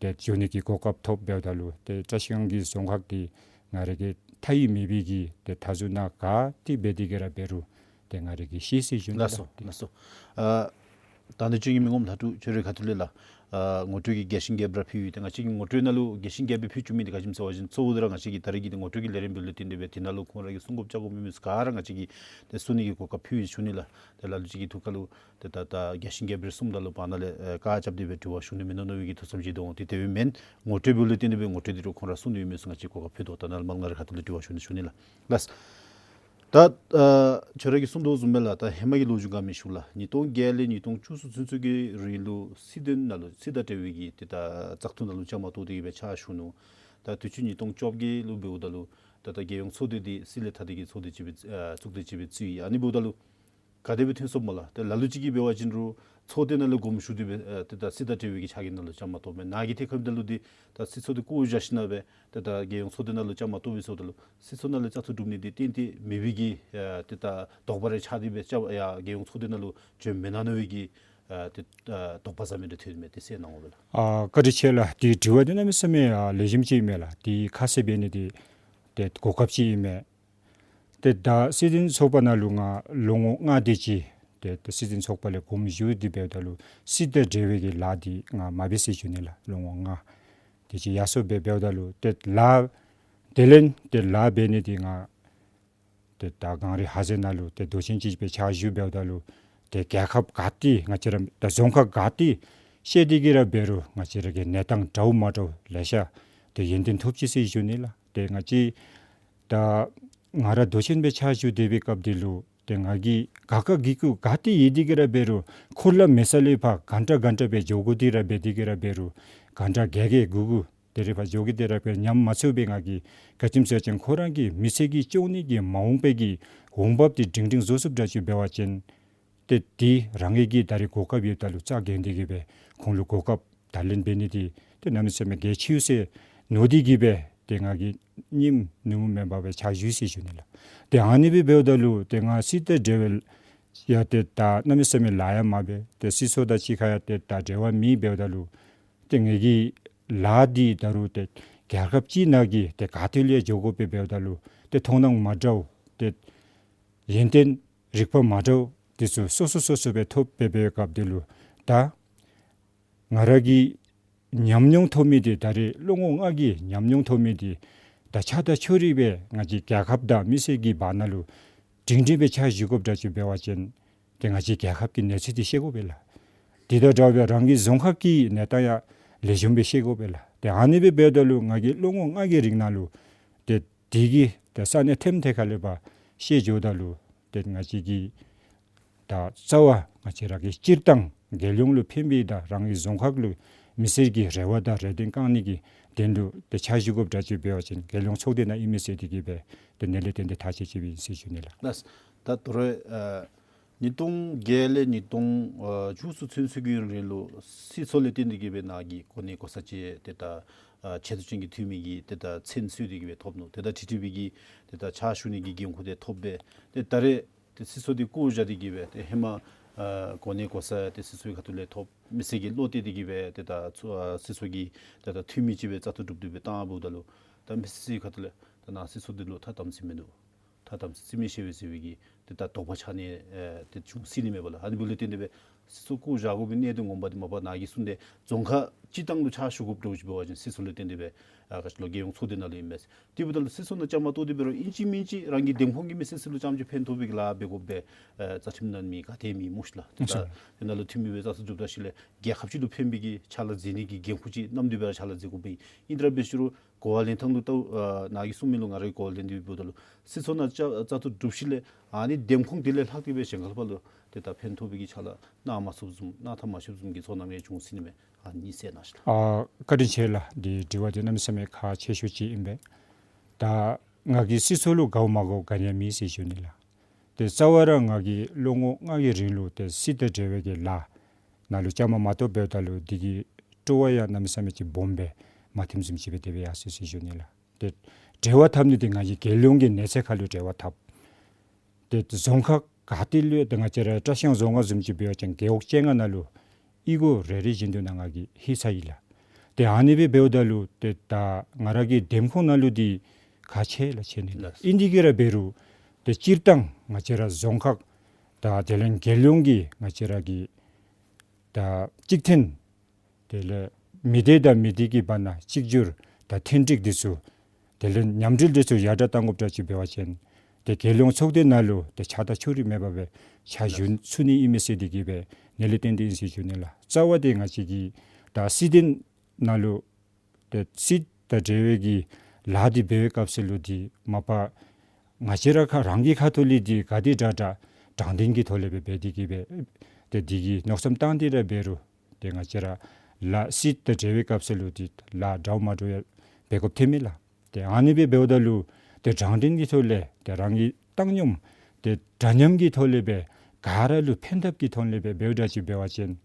ཏེ་འགྱོ་ནི་གི་གོ་སྐབས་ཐོབ་འབདཝ་ད་ལུ་ཏེ་བཀྲིས་སྒང་གི་རྫོང་ཁག་འདི་ང་ར་གི་མཐའ་དབུས་མེད་པའི་གི་ཏེ་མཐའ་ཟུར་ནང་ག་ཏེ་འབད་དེ་གིས་ར་འབད་རུང་ཏེ་ང་ར་གིས་ཤེས་ཟེར་ཞུ་ནི་ལགས་སོ། ལགས། ལགས་སོ། ཨ་ད་ནི་ཅིག་གི་མི་ངོམ་ལྷ་ཕྲུག་ཁྱོད་རའི་ཁ་ཐུག་ལས་ལགས། ཨ་ངོ་སྤྲོད་ཀྱི་རྒྱས་ཤིང་རྒྱས་པ་ར་ཕུལ་ཡི། ཏེ་ང་བཅས་ཀྱིས་ངོ་སྤྲོད་ནང་ལུ་རྒྱས་ཤིང་རྒྱས་པ་ཕུལ་བཅུག་མི་འདི་ག་ཅི་སྨོ་ཟེར་བ་ཅིན་གཙོ་བོ་འདི་ར་ང་བཅས་ཀྱིས་ད་རེས་ཀྱི་ཏེ་ངོ་སྤྲོད་ཀྱི་ལས་རིམ་འབདཝ་ལས་བརྟེན་ཏེ་སྦེ་དེ་ནང་ལུ་ཁོང་ར་གིས་གསུང་དགོཔ་བཅའ་དགོཔ་མེད་མི་ཚུ་ག་ར་ང་བཅས་ཀྱིས་ཏེ་གསུང་ནི་གི་གོ་སྐབས་ཕུལ་ཡི་ཞུ་ནི་ལགས། ཏེ་ལ་ལུ་ཅིག་གི་ཐུགས་ཁར་ལུ་ཏེ་ད་ད་རྒྱས་ཤིང་རྒྱས་པ་ར་གསུངམ་ད་ལུ་བར་ན་ལས་ཨེ་བཀག་རྐྱབ་སྟེ་སྦེ་དྲི་བ་ཞུ་ནི་མིན་ནུག་མནོ་བའི་གི་ཐུགས་བསམ་ཅིག་འདུག་འོང་། དེ་དེ་སྦེ་མེན། ངོ་སྤྲོད་འབདཝ་ལས་བརྟེན་ཏེ་སྦེ་ངོ་སྤྲོད་འདི་ར་ཁོང་ར་གསུང་ནི་ཡོད་མི་ཚུ་ང་བཅས་ཀྱིས་གོ་སྐབས་ཕུལ་དོ། ད་ནཱ་ལུ་མར་ང་རའི་ཁ་ཐུག་ལས་དྲི་བ་ཞུ་ནི་ཞུ་ནི་ལགས། ལགས། ད་ཨ་ཁྱོད་ར་གིས་གསུང་དོ་བཟུམ་སྦེ་ལགས། ད་ཧེ་མ་གི་ལོ་རྒྱུས་ག་མི་ཞུ་ལགས། ཉིས་སྟོང་བརྒྱད་ལས་ཉིས་སྟོང་བཅུ་གསུམ་ཚུན་ཚོད་ཀྱི་རིང་ལུ་སྲིད་དོན་ནང་ལུ་སྲིད་དང་འབྲེལ་བའི་གི་ཏེ་ད་བཙག་འཐུ་ནང་ལུ་བཅའ་མར་གཏོགས་ཏེ་གིས་སྦེ་ཕྱག་ཞུ་ནུག། ད་དུས་ཅི་ཉིས་སྟོང་བཅོ་བརྒྱད་ལུ་འབདཝ་ད་ལུ་ ད་ད་རྒྱལ་ཡོངས་ཚོགས་སྡེ་འདི་སྲིད་ལས་ཐ་དད་ཀྱི་ཚོགས་སྡེ་ཅིག་སྦེ་ཨ་ཚོགས་སྡེ་ཅིག་སྦེ་བཙུགས་ཡི། ཨ་ནི་འབདཝ་ད་ལུ་ག་དེ་སྦེ་ཐོན་སོངམ་སྨོ་ལགས། ཏེ་ལ་ལུ་ཅིག་གིས་འབད་བ་ཅིན་རུང་ཚོགས་སྡེ་ནང་ལས་དགོངསམ་ཞུ་སྟེ་སྦེ་ཨ་ཏེ་ད་སྲིད་དང་འབྲེལ་བའི་གི་ཕྱག་འགན་ནང་ལུ་བཅའ་མར་གཏོགས་མི་ནཱ་གིས་ཏེ་ཁམས་ད་ལུ་འདི་ད་སྲིད་ཚོགས་འདི་བཀོ་བཞག་ཞིནམ་ལས་ཏེ་ད་རྒྱལ་ཡོངས་ཚོགས་སྡེ་ནང་ལུ་བཅའ་མར་གཏོགས་པའི་ཟེརཝ་ད་ལུ་སྲིད་ཚོགས་ནང་ལས་བཙག་འཐུ་གྲུབ་ནི་འདི་གཏན་གཏན་མེད་པའི་གི་ཨ་ཏེ་ད་དོགས་པ་རེ་ཆགས་ཏེ་སྦེ་བཅའ་ཡར་རྒྱལ་ཡོངས་ཚོགས་སྡེ་ནང་ལུ་བྱོན་མི་གནང་ནི་བའི་གི་ཨ་ཏེ་ཨ་དོགས་པ་ཟ་མི་འདི་ཐོན་མས། ཏེ་གསལ་གནང་དགོ་པས་ལགས། ཨ་བཀའ་དྲིན་ཆེ་ལགས། ཏེ་དྲི་བ་འདི་གནམ་མེད་ས་མེད་ཨ་ལེགས་ཤོམ་ཅིག་ཨིན་མས་ལགས། ཏེ་ཁ་གསལ་འབད་ནི་འདི་ཏེ་གོ་སྐབས་ཅིག་ཨིན་མས། ཏེ་ད་སྲིད་དོན་ཚོགས་པ་ནང་ལུ་ང་ལོ་ངོ་ལྔ་དེ་ཅིག་ཏེ་ད་སྲིད་དོན་ཚོགས་པ་ལས་དགོངསམ་ཞུ་སྟེ་འབདཝ་ད་ལུ་སྲིད་དང་འབྲེལ་བའི་གི་ལཱ་འདི་ང་མ་འབད་ཟེར་ཞུ་ནི་ལགས། ལོ་ངོ་ལྔ་དེ་ཅིག་ཡར་སོང་སྦེ་འབདཝ་ད་ལུ་ཏེ་ལཱ་དེ་ལས་ཏེ་ལཱ་འབད་ནི་འདི་ང་ཏེ་ད་གངས་རི་ཧ་ཟེལ་ནང་ལུ་ཏེ་མདོ་ཆེན་ཅིག་སྦེ་ཕྱག་ཞུ་འབདཝ་ད་ལུ་ཏེ་རྒྱལ་ཁབ་ག་ཏེ་ང་བཅས་ར་ད་རྫོང་ཁག་ག་ཏེ་བཤལ་ཏེ་གི་ར་འབད་རུང་ང་བཅས་ར་གི་གནས་སྟངས་འདྲཝ་མ་འདྲཝ་ལེ་ཤ་ཏེ་ཡོན་ཏན་ཐོབ་ཅི་ཟེར་ཞུ་ནི་ལགས། ཏེ་ང་བཅས་ད་ང་ར་མདོ་ཆེན་སྦེ་ཕྱག་ཞུ་སྡོད་པའི་སྐབས་འདི་ལུ་ཏེ་ང་གིས་ག་ཁ་གི་ཁུག་ག་ཏེ་ཡོད་དེ་གི་ར་འབད་རུང་འཁོར་ལམ་མེད་ས་ལས་ཕར་ག་འདྲ་ག་འདྲ་སྦེ་འགྱོ་དགོ་དེ་ར་འབད་དེ་གི་ར་འབད་རུང་ག་འདྲ་ག་གི་གུ་གུ་དེ་རེ་ཕར་འགྱོ་གི་དེ་ར་འབད་ཉམས་མ་ཚུགས་པའི་ང་གིས་ག་ཅི་སྨོ་ཟེར་བ་ཅིན་ཁོ་ར་གི་མི་ཚེ་གི་སྐྱོང་ནི་གི་མ་འོངས་པའི་གི་འོང་འབབ་འདི་སྒྲིང་སྒྲིང་བཟོ་ཚུགསཔ་འདྲཝ་ཅིག་འབད་བ་ཅིན་ཏེ་འདི་རང་གི་གི་ད་རེས་གོ་སྐབས་ཡོདཔ་ད་ལུ་རྩ་འགེངས་ཏེ་གི་སྦེ་ཁོང་ལུ་གོ་སྐབས་བརྡ་ལན་འབད་ནི་འདི་ཏེ་གནམ་མེད་ས་མེད་གལ་ཆེ་ཟེར་མནོ་སྟེ་གི་སྦེ་ཏེ་ང་གིས་སྙིང་ནུབ་མེད་པར་སྦེ་ཕྱག་ཞུ་ཟེར་ཞུ་ནི་ལགས། ཏེ་ཨ་ནི་སྦེ་འབདཝ་ད་ལུ་ཏེ་ང་སྲིད་དང་འབྲེལ་བའི་ཡང་ཏེ་ད་གནམ་མེད་ས་མེད་ལཱ་ཡང་མ་འབད། ཏེ་སྲིད་ཚོགས་དང་གཅིག་ཁར་ཡང་ཏེ་ད་འབྲེལ་བ་མེད། འབདཝ་ད་ལུ་ཏེ་ངེ་གི་ལཱ་འདི་ད་རུང་ཏེ་རྒྱལ་ཁབ་ཅིག་ནང་གི་ཏེ་ག་ཏེ་ལུ་ཡང་འགྱོ་དགོ་པས། འབདཝ་ད་ལུ་ཏེ་མཐོང་སྣང་མ་འདྲཝ་ཏེ་ཡོན་ཏན་རིག་པ་མ་འདྲཝ་འདི་ཚུ་སོ་སོ་སོ་སོ་སྦེ་ཐོབ་སྦེ་འབད་བའི་སྐབས་འདི་ལུ་ད་ང་ར་གི་ཉམས་མྱོང་ཐོབ་མི་འདི་ད་རེས་ལོ་ངོ་ལྔ་གི་ཉམས་མྱོང་ཐོབ་མི་འདི་ད་ཆ་ད་ཆོ་རིག་སྦེ་ང་བཅས་རྒྱལ་ཁབ་དང་མི་སེར་གྱི་བར་ན་ལུ་སྒྲིང་སྒྲིང་སྦེ་ཕྱག་ཞུ་དགོཔ་འདྲཝ་ཅིག་འབད་བ་ཅིན་ཏེ་ང་བཅས་རྒྱལ་ཁབ་ཀྱི་གནས་ཚད་འདི་ཤེས་དགོ་པས་ལགས། དེ་དང་འདྲཝ་སྦེ་རང་གི་རྫོང་ཁག་གི་གནས་སྟངས་ཡང་ལེགས་ཤོམ་སྦེ་ཤེས་དགོ་པས་ལགས། ཏེ་ཨ་ནི་སྦེ་འབདཝ་ད་ལུ་ང་གིས་ལོ་ངོ་ལྔ་གི་རིང་ནང་ལུ་ཏེ་དེ་གི་ཏེ་ས་གནས་ཐེམ་ཐེ་ཁ་ལས་ཕར་ཤེས་འགྱོཝ་ད་ལུ་ཏེ་ང་བཅས་ཀྱི་ད་རྩ་བ་ང་བཅས་ར་གི་སྤྱིར་བཏང་རྒྱལ་ཡོངས་ལུ་ཕན་པའི་དང་རང་གི་རྫོང་ཁག་ལུ་མི་སེར་གྱི་རེ་བ་དང་རེ་འདུན་བསྐང་ནི་གི་དོན་ལུ་ཏེ་ཕྱག་ཞུ་དགོཔ་འདྲཝ་ཅིག་འབད་བ་ཅིན་རྒྱལ་ཡོངས་ཚོགས་སྡེ་ནང་ཨིན་མས་ཟེར་དེ་གི་སྦེ་ཏེ་ནཱ་ལས་བརྟེན་ཏེ་ཐག་བཅད་བཅདཔ་ཨིན་ཟེར་ཞུ་ནི་ལགས། ལགས། ད་ད་རེས་ཨ་ཉིས་སྟོང་བརྒྱད་ལས་ཉིས་སྟོང་ཨ་བཅུ་གསུམ་ཚུན་ཚོད་ཀྱི་རིང་ལུ་སྲིད་ཚོགས་ལས་བརྟེན་ཏེ་གི་སྦེ་ནཱ་གི་གོ་གནས་གོ་ས་ཅིག་ཏེ་ད་ཨ་ཆེ་བསྟོད་ཅན་གྱི་འཐུས་མི་གི་ཏེ་ད་མཚན་གསོལ་ཏེ་གི་སྦེ་ཐོབ་ནུག། ཏེ་ད་ཁྲི་ཁྲི་པའི་གི་ཏེ་ད་ཕྱག་ཞུ་ནི་གི་འགན་ཁུར་འདི་ཐོབ་སྦེ་ཏེ་ད་རེས་ཏེ་སྲིད་ཚོགས་འདི་བསྐོ་བཞག་སྟེ་གི་སྦེ་ཏེ་ཧེ་མ་ཨ་གོ་གནས་གོ་ས་ཏེ་སྲིད་ཚོགས་ཁ་ཐུག་ལས་ཐོབ་མི་སེར་གྱིས་བློ་གཏད་དེ་གི་སྦེ་ཏེ་ད་ཚོ་ཨ་སྲིད་ཚོགས་ཀྱི་ཏེ་ད་འཐུས་མི་ཅིག་སྦེ་བཙག་འཐུ་གྲུབ་སྟེ་སྦེ་བཏང་འབདཝ་ད་ལུ་ད་མི་སེར་ཁ་ཐུག་ལས་ད་ནཱ་སྲིད་ཚོགས་འདི་ལུ་ཐ་དམ་ཚིག་མིན་འདུག། ཐ་དམ་ཚིག་མི་ཤེས་པས་ཟེར་བའི་གི་ཏེ་ད་དོགས་པ་ཆགས་ནི་ཨེ་ཏེ་བྱུང་སྲིད་ནི་མས་པ་ལགས། ཨ་ནི་འབདཝ་ལས་བརྟེན་ཏེ་སྦེ་སྲིད་ཚོགས་བསྐོ་བཞག་དགོ་པའི་གནད་དོན་ངོ་མ་འདི་མ་པ་ནཱ་གིས་གསུངས་ཏེ་རྫོང་ཁག་སྤྱིར་བཏང་ལུ་ཕྱག་ཞུ་དགོཔ་འདྲཝ་ཅིག་འབད་བ་ཅིན་སྲིད་ཚོགས་ལས་བརྟེན་ཏེ་སྦེ་ཨ་ག་ཅི་ལོ་རྒྱལ་ཡོངས་ཚོགས་སྡེ་ནང་ལུ་ཨིན་མས། དེ་འབདཝ་ད་ལུ་སྲིད་ཚོགས་ནང་བཅའ་མར་གཏོགས་ཏེ་འབད་རུང་ཨིན་ཅི་མིན་ཅི་རང་གི་འདེམས་ཁོངས་ཀྱི་མི་སེར་ཚུ་ལུ་རྐྱངམ་ཅིག་ཕན་ཐོགས་པའི་གི་ལཱ་འབད་དགོ་པས། ཨེ་རྩ་ཁྲིམས་ནང་མེད་ག་ཏེ་མེད་སྨོ་ཤི་ལགས། ཏེ་ད་ཨིན་ན་ལུ་འཐུས་མི་སྦེ་བཙག་འཐུ་གྲུབ་ད་ཞིནམ་ལས་རྒྱལ་ཁབ་ཅིག་ལུ་ཕན་པའི་གི་ཕྱག་ལཱ་མཛད་ནི་གི་འགན་ཁུར་ཅིག་ནམ་དུས་འབད་ར་ཕྱག་ལཱ་མཛད་དགོ་པས། ཨིན་དེ་ར་འབད་ཞུ་རུང་གོ་བ་ལེན་ཐངས་ལུ་ད་ཨ་ནཱ་གིས་གསུངས་མི་ལུ་ང་རའི་གོ་བ་ལེན་ཏེ་འབདཝ་ད་ལུ་སྲིད་ཚོགས་ནང་བཅའ་བཙག་འཐུ་གྲུབ་ཞིནམ་ལས་ཨ་ནི་འདེམས་ཁོངས་དེ་ལས་ལྷག་སྟེ་སྦེ་གཞན་ཁར་ལུ་ཏེ་ད་ཕན་ཐོགས་པའི་གི་ཕྱག་ལཱ་གནང་མ་ཚུགསཔ་བཟུམ་གནང་ཐངས་མ་ཤེསཔ་བཟུམ་གྱི་ཚོར་སྣང་ཡང་བྱུང་སྲིད་ནི་མས། ཨ་ནི་གསལ་གནང་ཤིག་ལགས། ཨ་བཀའ་དྲིན་ཆེ་ལགས། འདི་དྲི་བ་འདི་གནམ་མེད་ས་མེད་ཁག་ཆེ་ཤོས་ཅིག་ཨིན་པས། ད་ང་གིས་སྲིད་ཚོགས་ལུ་དགའཝ་མ་དགའཝ་ག་ནི་ཡང་མེད་ཟེར་ཞུ་ནི་ལགས། ཏེ་རྩ་བ་ར་ང་གིས་ལོ་ངོ་ལྔ་གི་རིང་ལུ་ཏེ་སྲིད་དང་འབྲེལ་བའི་གི་ལཱ་ནང་ལུ་བཅའ་མར་མ་གཏོགས་འབདཝ་ད་ལུ་འདི་གི་སྤྲོ་བ་ཡང་གནམ་མེད་ས་མེད་ཅིག་སྦོམ་སྦེ་མ་ཐོནམ་བཟུམ་ཅིག་སྦེ་དེ་སྦེ་ཡར་སོ་ཡི་ཟེར་ཞུ་ནི་ལགས། ཏེ་འབྲེལ་བ་འཐབ་ནི་འདི་ང་གིས་རྒྱལ་ཡོངས་ཀྱི་གནས་ཚད་ཁར་ལུ་འབྲེལ་བ་འཐབ། ཏེ་རྫོང་ཁག་ག་ཏེ་ལུ་ཏེ་ང་བཅས་ར་བཀྲིས་སྒང་རྫོང་ཁག་བཟུམ་ཅིག་འབད་བ་ཅིན་རྒེད་འོག་བཅོ་ལྔ་ནང་ལུ་གཡུས་སྒོ་རེ་རེ་བཞིན་དུ་ནང་ང་གིས་ལྷོད་ཚར་ཡི་ལགས། ཏེ་ཨ་ནི་སྦེ་འབདཝ་ད་ལུ་ཏེ་ད་ང་ར་གི་འདེམས་ཁོངས་ནང་ལུ་འདི་ཁག་ཆེ་ལགས་ཆེ་ནི་ལགས། ལགས། ཨིན་དེ་གི་ར་འབད་རུང་ཏེ་སྤྱིར་བཏང་ང་བཅས་ར་རྫོང་ཁག་དང་དེ་ལས་རྒྱལ་ཡོངས་ཀྱི་ང་བཅས་ར་གི་ད་གཅིག་མཐུན་དེ་ལས་མི་སྡེ་དང་མི་སྡེ་གི་བར་ན་གཅིག་གྱུར་དང་མཐུན་སྒྲིག་འདི་ཚུ་དེ་ལས་མཉམ་འབྲེལ་འདི་ཚུ་ཡར་དྲག་གཏང་དགོཔ་འདྲཝ་ཅིག་འབད་བ་ཅིན་ཏེ་རྒྱལ་ཡོངས་ཚོགས་སྡེ་ནང་ལུ་ཏེ་ཆགས་སྡང་ཕྱོགས་རིས་མེད་པར་སྦེ་ཕྱག་ཞུ་ཚུགས་ནི་ཨིན་མས་ཟེར་དེ་གི་སྦེ་ནཱ་ལས་བརྟེན་ཏེ་ཨིན་ཟེར་ཞུ་ནི་ལགས། རྩ་བ་འདི་ང་བཅས་ཀྱི་ད་སྲིད་དོན་ནང་ལུ་ཏེ་སྲིད་དང་འབྲེལ་བའི་གི་ལཱ་འདི་འབད་བའི་སྐབས་སུ་ལུ་འདི་མ་པ་ང་བཅས་ར་ཁ་རང་གི་ཁ་ཐུག་ལས་འདི་ག་དེ་དྲག་དྲག་དྲང་བདེན་གྱི་ཐོག་ལས་སྦེ་འབད་དེ་གི་སྦེ་ཏེ་འདི་གི་མནོ་བསམ་བཏང་སྟེ་ར་འབད་རུང་ཏེ་ང་བཅས་ར་ལཱ་སྲིད་དང་འབྲེལ་བའི་སྐབས་སུ་ལུ་འདི་ལཱ་འདྲཝ་མ་འདྲཝ་ཡང་འབད་དགོཔ་ཐོན་མས་ལགས། ཏེ་ཨ་ནི་སྦེ་འབདཝ་ད་ལུ་ ཏེ་དྲང་བདེན་གྱི་ཐོག་ལས་ཏེ་རང་གི་བཏང་སྙོམས་ཏེ་འདྲ་མཉམ་གྱི་ཐོག་ལས་སྦེ་ག་ར་ལུ་ཕན་ཐབས་ཀྱི་ཐོག་ལས་སྦེ་འབདཝ་འདྲ་ཅིག་འབད་བ་ཅིན་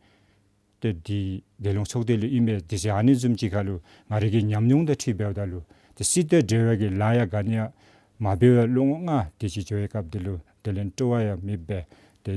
ཏེ་འདི་རྒྱལ་ཡོངས་ཚོགས་སྡེ་ལུ་ཨིན་མས། དེ་ཚེ་ཨ་ནི་བཟུམ་ཅིག་ཁར་ལུ་ང་རའི་གི་ཉམས་མྱོང་དང་འཁྲིལ་འབདཝ་ད་ལུ་ཏེ་སྲིད་དང་འབྲེལ་བའི་གི་ལཱ་ཡང་ག་ནི་ཡང་མ་འབད་བར་ལོ་ངོ་ལྔ་དེ་ཅིག་འགྱོ་བའི་སྐབས་འདི་ལུ་དེ་ལས་སྤྲོ་བ་ཡང་མེདཔ་སྦེ་ཏེ་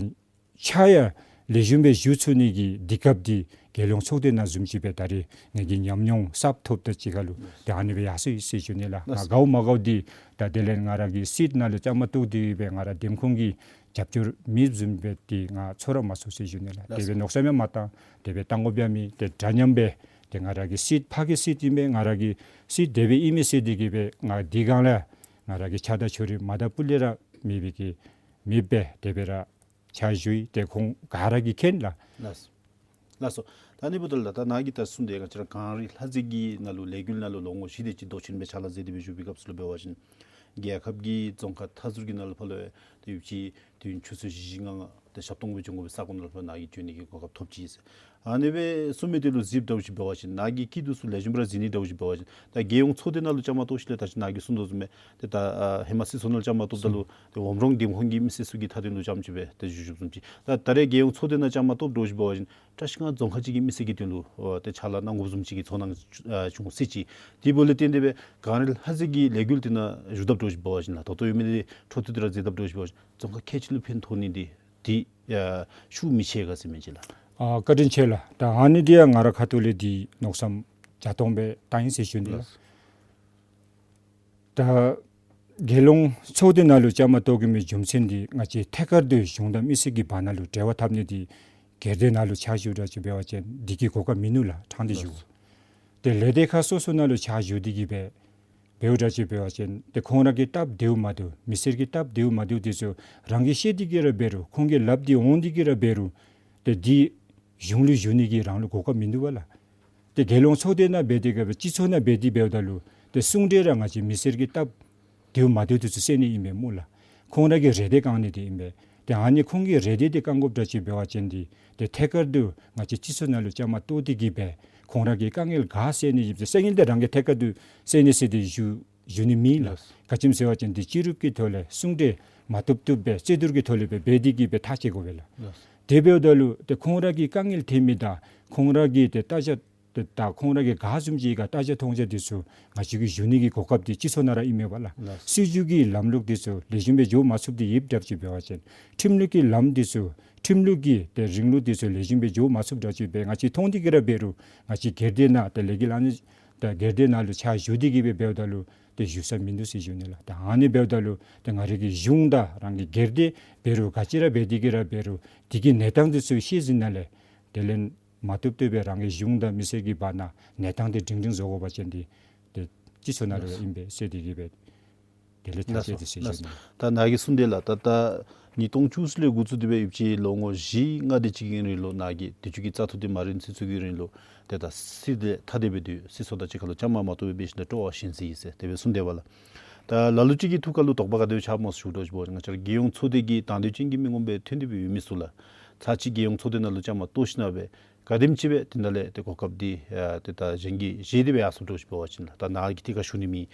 ཕྱག་ཡང་ལེགས་ཤོམ་སྦེ་ཞུ་ཚུགས་ནི་གི་གདེང་ཁ་འདི་རྒྱལ་ཡོངས་ཚོགས་སྡེ་ནང་བཟུམ་ཅིག་སྦེ་ད་རེས་ངེ་གི་ཉམས་མྱོང་གསརཔ་ཐོབ་དང་གཅིག་ཁར་ལུ་ཏེ་ཨ་ནི་སྦེ་ཡར་སོ་ཡི་ཟེར་ཞུ་ནི་ལགས། ང་དགའཝ་མ་དགའཝ་འདི་ད་དེ་ལས་ང་ར་གི་སྲིད་ནང་ལུ་བཅའ་མར་གཏོགས་ཏེ་སྦེ་ང་ར་འདེམས་ཁོངས་ཀྱི་རྒྱབ་སྐྱོར་མེདཔ་བཟུམ་སྦེ་ཏེ་ང་ཚོར་ར་མ་ཚོར་ཟེར་ཞུ་ནི་ལགས། དེ་སྦེ་མནོ་བསམ་ཡང་མ་བཏང་། དེ་སྦེ་བཏང་དགོཔ་ཡང་མེད། ཏེ་འདྲ་མཉམ་སྦེ་ཏེ་ང་ར་གི་སྲིད་ཕ་གི་སྲིད་ཨིན་པས། ང་ར་གི་སྲིད་དེ་སྦེ་ཨིན་མས་ཟེར་ཏེ་གི་སྦེ་ང་འདི་སྒང་ལས་ང་ར་གི་ཆགས་སྡང་ཕྱོགས་རིས་མ་དང་ཕུ་ལས་ར་མེད་པའི་གི་མེདཔ་སྦེ་དེ་སྦེ་ར་ཕྱག་ཞུ་ཡི། ཏེ་ཁོང་ག་ར་གིས་མཁྱེན་ལགས། ལགས་སོ། ལགས་སོ། ད་ཨ་ནི་འབདཝ་ད་ལུ་ད་ནཱ་གིས་ད་གསུངས་ཏེ་ང་བཅས་ར་གངས་རི་ལྷ་རྫས་ཀྱི་ནང་ལུ་ལས་འགུལ་ནང་ལུ་ལོ་ངོ་བཞི་དེ་ཅིག་མདོ་ཆེན་སྦེ་ཕྱག་ལཱ་མཛད་དེ་སྦེ་བཞུགས་པའི་སྐབས་སུ་ལུ་འབད་བ་ཅིན་རྒྱལ་ཁབ་ཀྱི་རྫོང་ཁག་མཐའ་ཟུར་གྱི་ནང་ལུ་ཕར་ལུ་ཡོད་དེ་ཡོད་ཅི། དུས་ཡུན་ཆུ་ཚོད་བཞི་བཞི་ལྔ་ལྔ་ཏེ་ཞབས་སྟོང་སྦེ་འགྱོ་དགོ་པའི་ས་གོ་ནང་ལུ་ཕར་ནཱ་གིས་འགྱོ་ནི་གི་གོ་སྐབས་ཐོབ་ཅི་ཟེར། ཨ་ནི་སྦེ་གསུངས་མི་དེ་ལུ་གཟིགསཔ་འདྲཝ་ཅིག་འབད་བ་ཅིན་ནཱ་གིས་སྐྱིད་སྡུག་ཚུ་ལེགས་ཤོམ་ར་གཟིགས་ནི་འདྲཝ་ཅིག་འབད་བ་ཅིན་ད་རྒྱལ་ཡོངས་ཚོགས་སྡེ་ནང་ལུ་བཅའ་མར་གཏོགས་ཞིནམ་ལས་ད་ཅི་ནཱ་གིས་གསུངས་དོ་བཟུམ་སྦེ་ཏེ་ད་ཨ་ཧེ་མ་སྲིད་ཚོགས་ནང་ལུ་བཅའ་མར་གཏོགསཔ་ད་ལུ་ཏེ་འོམ་རོང་འདེམས་ཁོངས་ཀྱི་མི་སེར་ཚུ་གི་མཐའ་དོན་ལུ་རྐྱངམ་ཅིག་སྦེ་ཏེ་བཞུགས་བཞུགསཔ་བཟུམ་ཅིག། ད་ད་རེས་རྒྱལ་ཡོངས་ཚོགས་སྡེ་ནང་བཅའ་མར་གཏོགསཔ་འདྲཝ་ཅིག་འབད་བ་ཅིན་བཀྲིས་སྒང་རྫོང་ཁག་ཅིག་གི་མི་སེར་གྱི་དོན་ལུ་ཨོ་ཏེ་ཕྱག་ལཱ་གནང་དགོཔ་བཟུམ་ཅིག་གི་ཚོར་སྣང་ཨ་བྱུང་སྲིད་ཅི། དེ་འབདཝ་ལས་བརྟེན་ཏེ་སྦེ་གངས་རི་ལྷ་རྫས་ཀྱི་ལས་འགུལ་དེ་ནང་བཞུགས་དཔ་འདྲཝ་ཅིག་འབད་བ་ཅིན་ལགས། ད་ལྟོ་ཡོད་མི་འདི་འཕྲོ་མཐུད་དེ་ར་མཛད་དཔ་འདྲཝ་ཅིག་འབད་བ་ཅིན་རྫོང་ཁག་ཁལ་གཅིག་ལུ་ཕན་ཐོགས་ནི་འདི་འདི་ཨ་ཤུགས་མི་ཆེ་ག་ཟེར་མི་ཅིག་ལགས། ཨ་བཀའ་དྲིན་ཆེ་ལགས། ད་ཨ་ནི་འདི་ཡང་ང་རའི་ཁ་ཐུག་ལས་འདི་མནོ་བསམ་བརྒྱ་སྟོང་སྦེ་བཏང་ཡི་ཟེར་ཞུ་ནི་ལགས། ལགས། ད་རྒྱལ་ཡོངས་ཚོགས་སྡེ་ནང་ལུ་བཅའ་མར་གཏོགས་དགོ་མི་རྒྱུ་མཚན་འདི་ང་བཅས་ཐད་ཀར་དུ་གཞུང་དང་མི་སེར་གྱི་བར་ན་ལུ་འབྲེལ་བ་འཐབ་ནི་འདི་སྒེར་སྡེ་ནང་ལུ་ཕྱག་ཞུཝ་འདྲཝ་ཅིག་འབད་བ་ཅིན་འདི་གི་གོ་སྐབས་མིན་ནུག་ལགས། ཕྲང་སྟེ་ཞུ། ལགས། ཏེ་ལས་སྡེ་ཁག་སོ་སོ་ནང་ལུ་ཕྱག་ཞུ་སྟེ་གི་སྦེ་འབདཝ་འདྲཝ་ཅིག་འབད་བ་ཅིན་ཏེ་ཁོང་ར་གི་སྟབས་བདེཝ་མ་བདེཝ་མི་སེར་གྱི་སྟབས་བདེཝ་མ་བདེཝ་འདི་ཚུ་རང་གིས་ཤེས་ཏེ་གི་ར་འབད་རུང་ཁོང་གིས་སླབ་སྟེ་འོང་སྟེ་གི་ར་འབད་རུང་ཏེ་འདི་གཞུང་ལུ་ཞུ་ནི་གི་རང་ལུ་གོ་སྐབས་མིན་འདུག་པ་ལགས། ཏེ་རྒྱལ་ཡོངས་ཚོགས་སྡེ་ནང་འབད་དེ་གི་སྦེ་སྤྱི་ཚོགས་ནང་འབད་དེ་འབདཝ་ད་ལུ་ཏེ་གསུང་གྲོས་ར་ང་བཅས་མི་སེར་གྱི་སྟབས་བདེཝ་མ་བདེཝ་འདི་ཚུ་སེལ་ནི་ཨིན་པས་སྨོ་ལགས། ཁོང་ར་གི་རེ་འདོད་བསྐང་ནི་འདི་ཨིན་པས། ཏེ་ཨ་ནི་ཁོང་གི་རེ་འདོད་འདི་བསྐང་དགོཔ་འདྲཝ་ཅིག་འབད་བ་ཅིན་འདི་ཏེ་ཐད་ཀར་དུ་ང་བཅས་སྤྱི་ཚོགས་ནང་ལུ་བཅའ་མར་གཏོགས་ཏེ་གི་སྦེ་ཁོང་ར་གི་དཀའ་ངལ་ག་སེལ་ནི་ཨིན་ཟེར་དཀའ་ངལ་འདི་རང་གིས་ཐད་ཀར་དུ་སེལ་ནི་ཟེར་འདི་ཞུ་ཞུ་ནི་མེད་ལགས། ལགས། ག་ཅི་སྨོ་ཟེར་བ་ཅིན་འདི་སྤྱི་རུབ་ཀྱི་ཐོག་ལས་གསུང་གྲོས་མ་བཏུབ་བཏུབ་སྦེ་རྩོད་བསྡུར་གྱི་ཐོག་ལས་སྦེ་འབད་དེ་གི་སྦེ་ཐག་བཅད་དགོ་པས་ལགས། ལགས། དེ་འབདཝ་ད་ལུ་ཏེ་ཁོང་ར་གི་དཀའ་ངལ་ཐོན་མི་དང་ཁོང་ར་གི་ཏེ་ལྟ་བཤལ་ཏེ་ད་ཁོང་ར་གིས་ག་བཟུམ་ཅིག་ག་ལྟ་བཤལ་མཐོང་རྒྱ་འདི་ཚུ་ང་བཅས་ཀྱིས་ཞུ་ནི་གི་གོ་སྐབས་འདི་སྤྱི་ཚོགས་ནང་ར་ཨིན་མས་པ་ལགས། ལགས། སྲིད་བྱུས་ཀྱི་ལམ་ལུགས་འདི་ཚུ་ལེགས་ཤོམ་སྦེ་འགྱོ་མ་ཚུགསཔ་འདི་ཡོདཔ་འདྲཝ་ཅིག་འབད་བ་ཅིན་ཁྲིམས་ལུགས་ཀྱི་ལམ་འདི་ཚུ་ཁྲིམས་ལུགས་ཀྱི་ཏེ་རིང་ལུགས་འདི་ཚུ་ལེགས་ཤོམ་སྦེ་འགྱོ་མ་ཚུགསཔ་འདྲཝ་ཅིག་སྦེ་ང་བཅས་མཐོང་སྟེ་གི་ར་འབད་རུང་ང་བཅས་སྒེར་སྡེ་ནང་ཏེ་ལས་འགུལ་ཨ་ནི་ད་སྒེར་སྡེ་ནང་ལུ་ཕྱག་ཞུ་སྟེ་གི་སྦེ་འབདཝ་ད་ལུ་ཏེ་ཞུ་ས་མིན་འདུག་ཟེར་ཞུ་ནི་ལགས། ད་ཨ་ནི་འབདཝ་ད་ལུ་ཏེ་ང་རའི་གི་གཞུང་དང་རང་གི་སྒེར་སྡེ་འབད་རུང་ག་ཅི་ར་འབད་དེ་གི་ར་འབད་རུང་འདི་གི་གནས་སྟངས་འདི་ཚུ་ཤེས་ཟིན་ནང་ལས་དེ་ལས་མ་བཏུབ་བཏུབ་སྦེ་རང་གི་གཞུང་དང་མི་སེར་གྱི་བར་ན་གནས་སྟངས་འདི་སྒྲིང་སྒྲིང་བཟོ་དགོ་པ་ཅིན་འདི་ཏེ་སྤྱི་ཚོགས་ནང་ལུ་ཨིན་པས་ཟེར་ཏེ་གི་སྦེ་དེ་ལས་ཐག་བཅད་དེ་ཟེར་ཞུ་ནི། ད་ནཱ་གིས་གསུངས་དེ་ལགས། ད་ད་ཉིས་སྟོང་བཅུ་གསུམ་ལས་འགོ་བཙུགས་ཏེ་སྦེ་ཡུདཔ་ཅིག་ལོ་ངོ་བཞི་ལྔ་དེ་ཅིག་གི་རིང་ལུ་ནཱ་གིས་དུས་ཅི་གི་བཙག་འཐུ་འདི་མ་རན་ཚུན་ཚོད་ཀྱི་རིང་ལུ་ཏེ་ད་སྲིད་ལས་ཐ་དད་སྦེ་སྡོད་སྲིད་ཚོགས་དང་གཅིག་ཁར་ལུ་བཅའ་མར་མ་གཏོགས་པར་འབད་ཞིནམ་ལས་སྤྲོ་བ་ཞན་སོ་ཡི་ཟེར་དེ་སྦེ་གསུངས་དེས་པ་ལགས། ད་ལ་ལུ་ཅིག་གི་ཐུགས་ཁར་ལུ་དོགས་པ་ག་དེ་སྦེ་ཆགསཔ་སྨོ་ཟེར་ཞུ་དོ་ཞུ་བ་ཅིན་ང་བཅས་ར་རྒྱལ་ཡོངས་ཚོགས་སྡེ་གི་དང་འདོད་ཅན་གྱི་མི་ངོམ་སྦེ་ཐོན་ཏེ་སྦེ་ཡོད་མི་ཚུ་ལགས། ཚར་གཅིག་རྒྱལ་ཡོངས་ཚོགས་སྡེ་ནང་ལུ་བཅའ་མར་གཏོགས་ཞིནམ་ལས་ག་དེམ་ཅིག་སྦེ་དེ་ནང་ལས་ཏེ་གོ་སྐབས་འདི་ཨ་ཏེ་ད་གཞན་གྱིས་བཞེས་ཏེ་སྦེ་ཡར་སོཔ་འདྲཝ་ཅིག་འབད་བ་ཅིན་ལགས། ད་ནཱ་གིས་ཏེ་ག་ཞུ་ནི་མེད།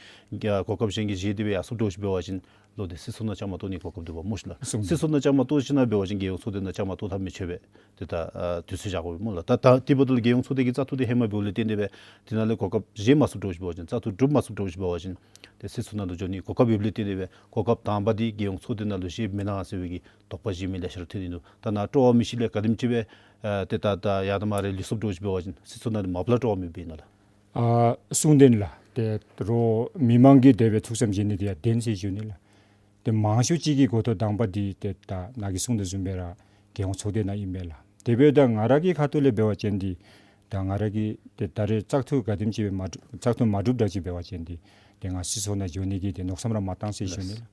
གོ་སྐབས་གཞན་གྱིས་བཞེས་ཏེ་སྦེ་ཡར་སོཔ་འདྲཝ་ཅིག་འབད་བ་ཅིན་ལོག་སྟེ་སྲིད་ཚོགས་ནང་བཅའ་མར་གཏོགས་ནི་གོ་སྐབས་འདུག་པ་སྨོ་ཤི་ལགས། སྲིད་ཚོགས་ནང་བཅའ་མར་གཏོགས་ཞིནམ་ལས་འབད་བ་ཅིན་རྒྱལ་ཡོངས་ཚོགས་སྡེ་ནང་བཅའ་མར་གཏོགས་ཐབས་མི་ཆོག་པས། ཏེ་ད་ཨ་དུས་ཚོད་བཞག་དགོ་པས་སྨོ་ལགས། ད་ད་དེ་འབདཝ་ད་ལུ་རྒྱལ་ཡོངས་ཚོགས་སྡེ་གི་བཙག་འཐུ་འདི་ཧེ་མ་འབདཝ་ལས་བརྟེན་ཏེ་སྦེ་དེ་ནང་ལས་གོ་སྐབས་བཞེས་མ་ཚུགསཔ་འདྲཝ་ཅིག་འབད་བ་ཅིན་བཙག་འཐུ་གྲུབ་མ་ཚུགསཔ་འདྲཝ་ཅིག་འབད་བ་ཅིན་ཏེ་སྲིད་ཚོགས་ནང་ལུ་འགྱོ་ནི་གོ་སྐབས་ཡོདཔ་ལས་བརྟེན་ཏེ་སྦེ་གོ་སྐབས་དང་པ་འདི་རྒྱལ་ཡོངས་ཚོགས་སྡེ་ནང་ལུ་བཞེས་མེན་ན་ཟེར་བའི་གི་དོགས་པ་བཞེས་མི་ལེ་ཤ་ར་ཐོན་ནི་འདུག། ད་ནཱ་སྤྲོ་བ་མི་ཤེས་ལས་ག་དེམ་ཅིག་སྦེ་ཨ་ཏེ་ད་ད་ཡར་དང་མར་རེ་ལུས་སོཔ་འདྲཝ་ཅིག་འབད་བ་ཅིན་སྲིད་ཚོགས་ནང་ལུ་མ་པ་ལས་སྤྲོ་བ་མེདཔ་ཨིན་ན་ལགས། ཨ་གསུང་བདེན་ལགས། ཏེ་རོགས་མི་མང་གིས་དེ་སྦེ་ཐུགས་བསམ་བཞེས་ནི་འདི་ཡང་བདེན་ཟེར་ཞུ་ནི་ལགས། ཏེ་མང་ཤོས་ཅིག་གི་གོ་རྟོགས་དང་པ་འདི་ཏེ་ད་ནཱ་གིས་གསུངས་དོ་བཟུམ་སྦེ་ར་རྒྱལ་ཡོངས་ཚོགས་སྡེ་ནང་ཨིན་པས་ལགས། དེ་འབདཝ་ད་ང་ར་གི་ཁ་ཐུག་ལས་འབད་བ་ཅིན་འདི་ད་ང་ར་གིས་ཏེ་ད་རེས་བཙག་འཐུ་ག་དེམ་ཅིག་སྦེ་མ་གྲུབ་བཙག་འཐུ་མ་གྲུབ་འདྲཝ་ཅིག་འབད་བ་ཅིན་འདི་ཏེ་ང་སྲིད་ཚོགས་ནང་འགྱོ་ནི་གི་ཏེ་མནོ་བསམ་ར་མ་བཏང་ཟེར་ཞུ་ནི་ལགས།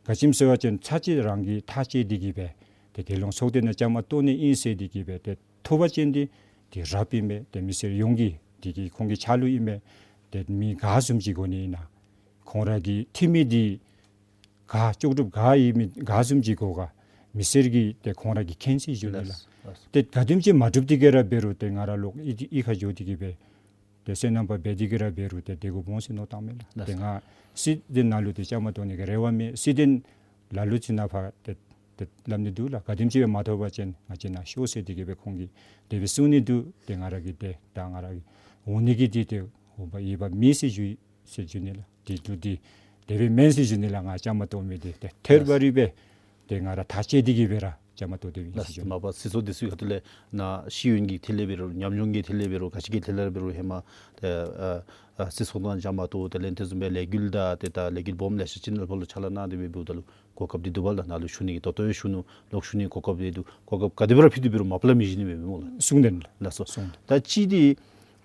ག་ཅི་སྨོ་ཟེར་བ་ཅིན་ཚར་གཅིག་རང་གིས་ཐག་བཅད་དེ་གི་སྦེ་ཏེ་རྒྱལ་ཡོངས་ཚོགས་སྡེ་ནང་བཅའ་མར་གཏོགས་ནི་ཨིན་ཟེར་དེ་གི་སྦེ་ཏེ་ཐོབ་པ་ཅིན་འདི་ཏེ་རབ་ཨིན་པས། ཏེ་མི་སེར་ཡོངས་ཀྱིས་དེ་གི་ཁོང་གི་ཆ་ལུགས་ཨིན་པས། ཏེ་མི་ག་བཟུམ་ཅིག་དགོ་ནི་ཨིན་ན་ཁོང་ར་གི་འཐུས་མི་འདི་ག་ལྕོགས་གྲུབ་ག་ཨིན་མི་ག་བཟུམ་ཅིག་དགོ་ག་མི་སེར་གྱིས་ཏེ་ཁོང་ར་གིས་མཁྱེན་ཟེར་ཞུ་ནི་ལགས། ལགས། ཏེ་ག་དེམ་ཅིག་མ་གྲུབ་དེ་གི་ར་འབད་རུང་ཏེ་ང་ར་ལོག་གཡུས་གཡུས་ཁར་འགྱོ་དེ་གི་སྦེ་ ཏེ་སོ་ནམ་པ་འབད་དེ་གི་ར་འབད་རུང་ཏེ་དེ་གུ་སྦོམ་ཟེར་མནོ་བཏངམ་མས་ལགས། ལགས་ཏེ་སོ། ང་སྲིད་དོན་ནང་ལུ་ཏེ་བཅའ་མར་གཏོགས་ནི་གི་རེ་བ་མེད། སྲིད་དོན་ལ་ལུ་ཅིག་ནང་ཕར་ཏེ་ཏེ་སླབ་ནི་འདུག་ལགས། ག་དེམ་ཅིག་སྦེ་མ་ཐོབ་པ་ཅིན་ང་བཅས་ནཱ་ཤོག་ཟེར་དེ་གི་སྦེ་ཁོང་གིས་དེ་སྦེ་གསུང་ནི་འདུག། ཏེ་ང་ར་གིས་ཏེ་ད་ང་ར་གིས་འོང་ནི་གི་དེ་ཏེ་འོང་པ་ཡོདཔ་མེད་ཟེར་ཞུ་ཟེར་ཞུ་ནི་ལགས། དེ་ལུ་དེ་དེ་སྦེ་མེན་ཟེར་ཞུ་ནི་ལགས། ང་བཅའ་མར་གཏོགས་མི་དེ་ཏེ་ཐད་རི་བ་རི་སྦེ་ཏེ་ང་ར་ཐག་བཅད་དེ་གི་སྦེ་ར་བཅའ་མར་གཏོགས་ཏེ་ཡོད་ཟེར་ཞུ་ནི། ལགས། མ་པ་སྲིད་ཚོགས་འདི་ཚུ་ག་ཏེ་ལས་ནཱ་ཤེས་ཡོན་གྱི་ཐད་ལས་འབད་རུང་ཉམས་མྱོང་གི་ཐད་ལས་འབད་རུང་ག་ཅི་གི་ཐད་ལས་འབད་རུང་ཧེ་མ་ཏེ་ཨ་ཨ་སྲིད་ཚོགས་ནང་བཅའ་མར་གཏོགས་དེ་ལས་དེ་བཟུམ་སྦེ་ལས་འགུལ་དང་ཏེ་ད་ལས་འགུལ་སྦོམ་ལེ་ཤ་ཅིག་ནང་ཕར་ལུ་ཕྱག་ལཱ་གནང་སྟེ་སྦེ་འབདཝ་ད་ལུ་གོ་སྐབས་འདི་འདུག་པ་ལགས། ནཱ་ལུ་ཞུ་ནི་གི་ད་ལྟོ་ཡང་ཞུ་ནུག། ལོག་ཞུ་ནི་གོ་སྐབས་འདི་འདུག། གོ་སྐབས་ག་དེ་སྦེ་ར་ཕུལ་ཏེ་འབད་རུང་མ་པ་ལས་མི་བཞེས་ནི་མས་སྨོ་ལགས། གསུང་དོན་ལགས། ལགས་སོ། གསུང་དོན། ད་ཅི་འདི་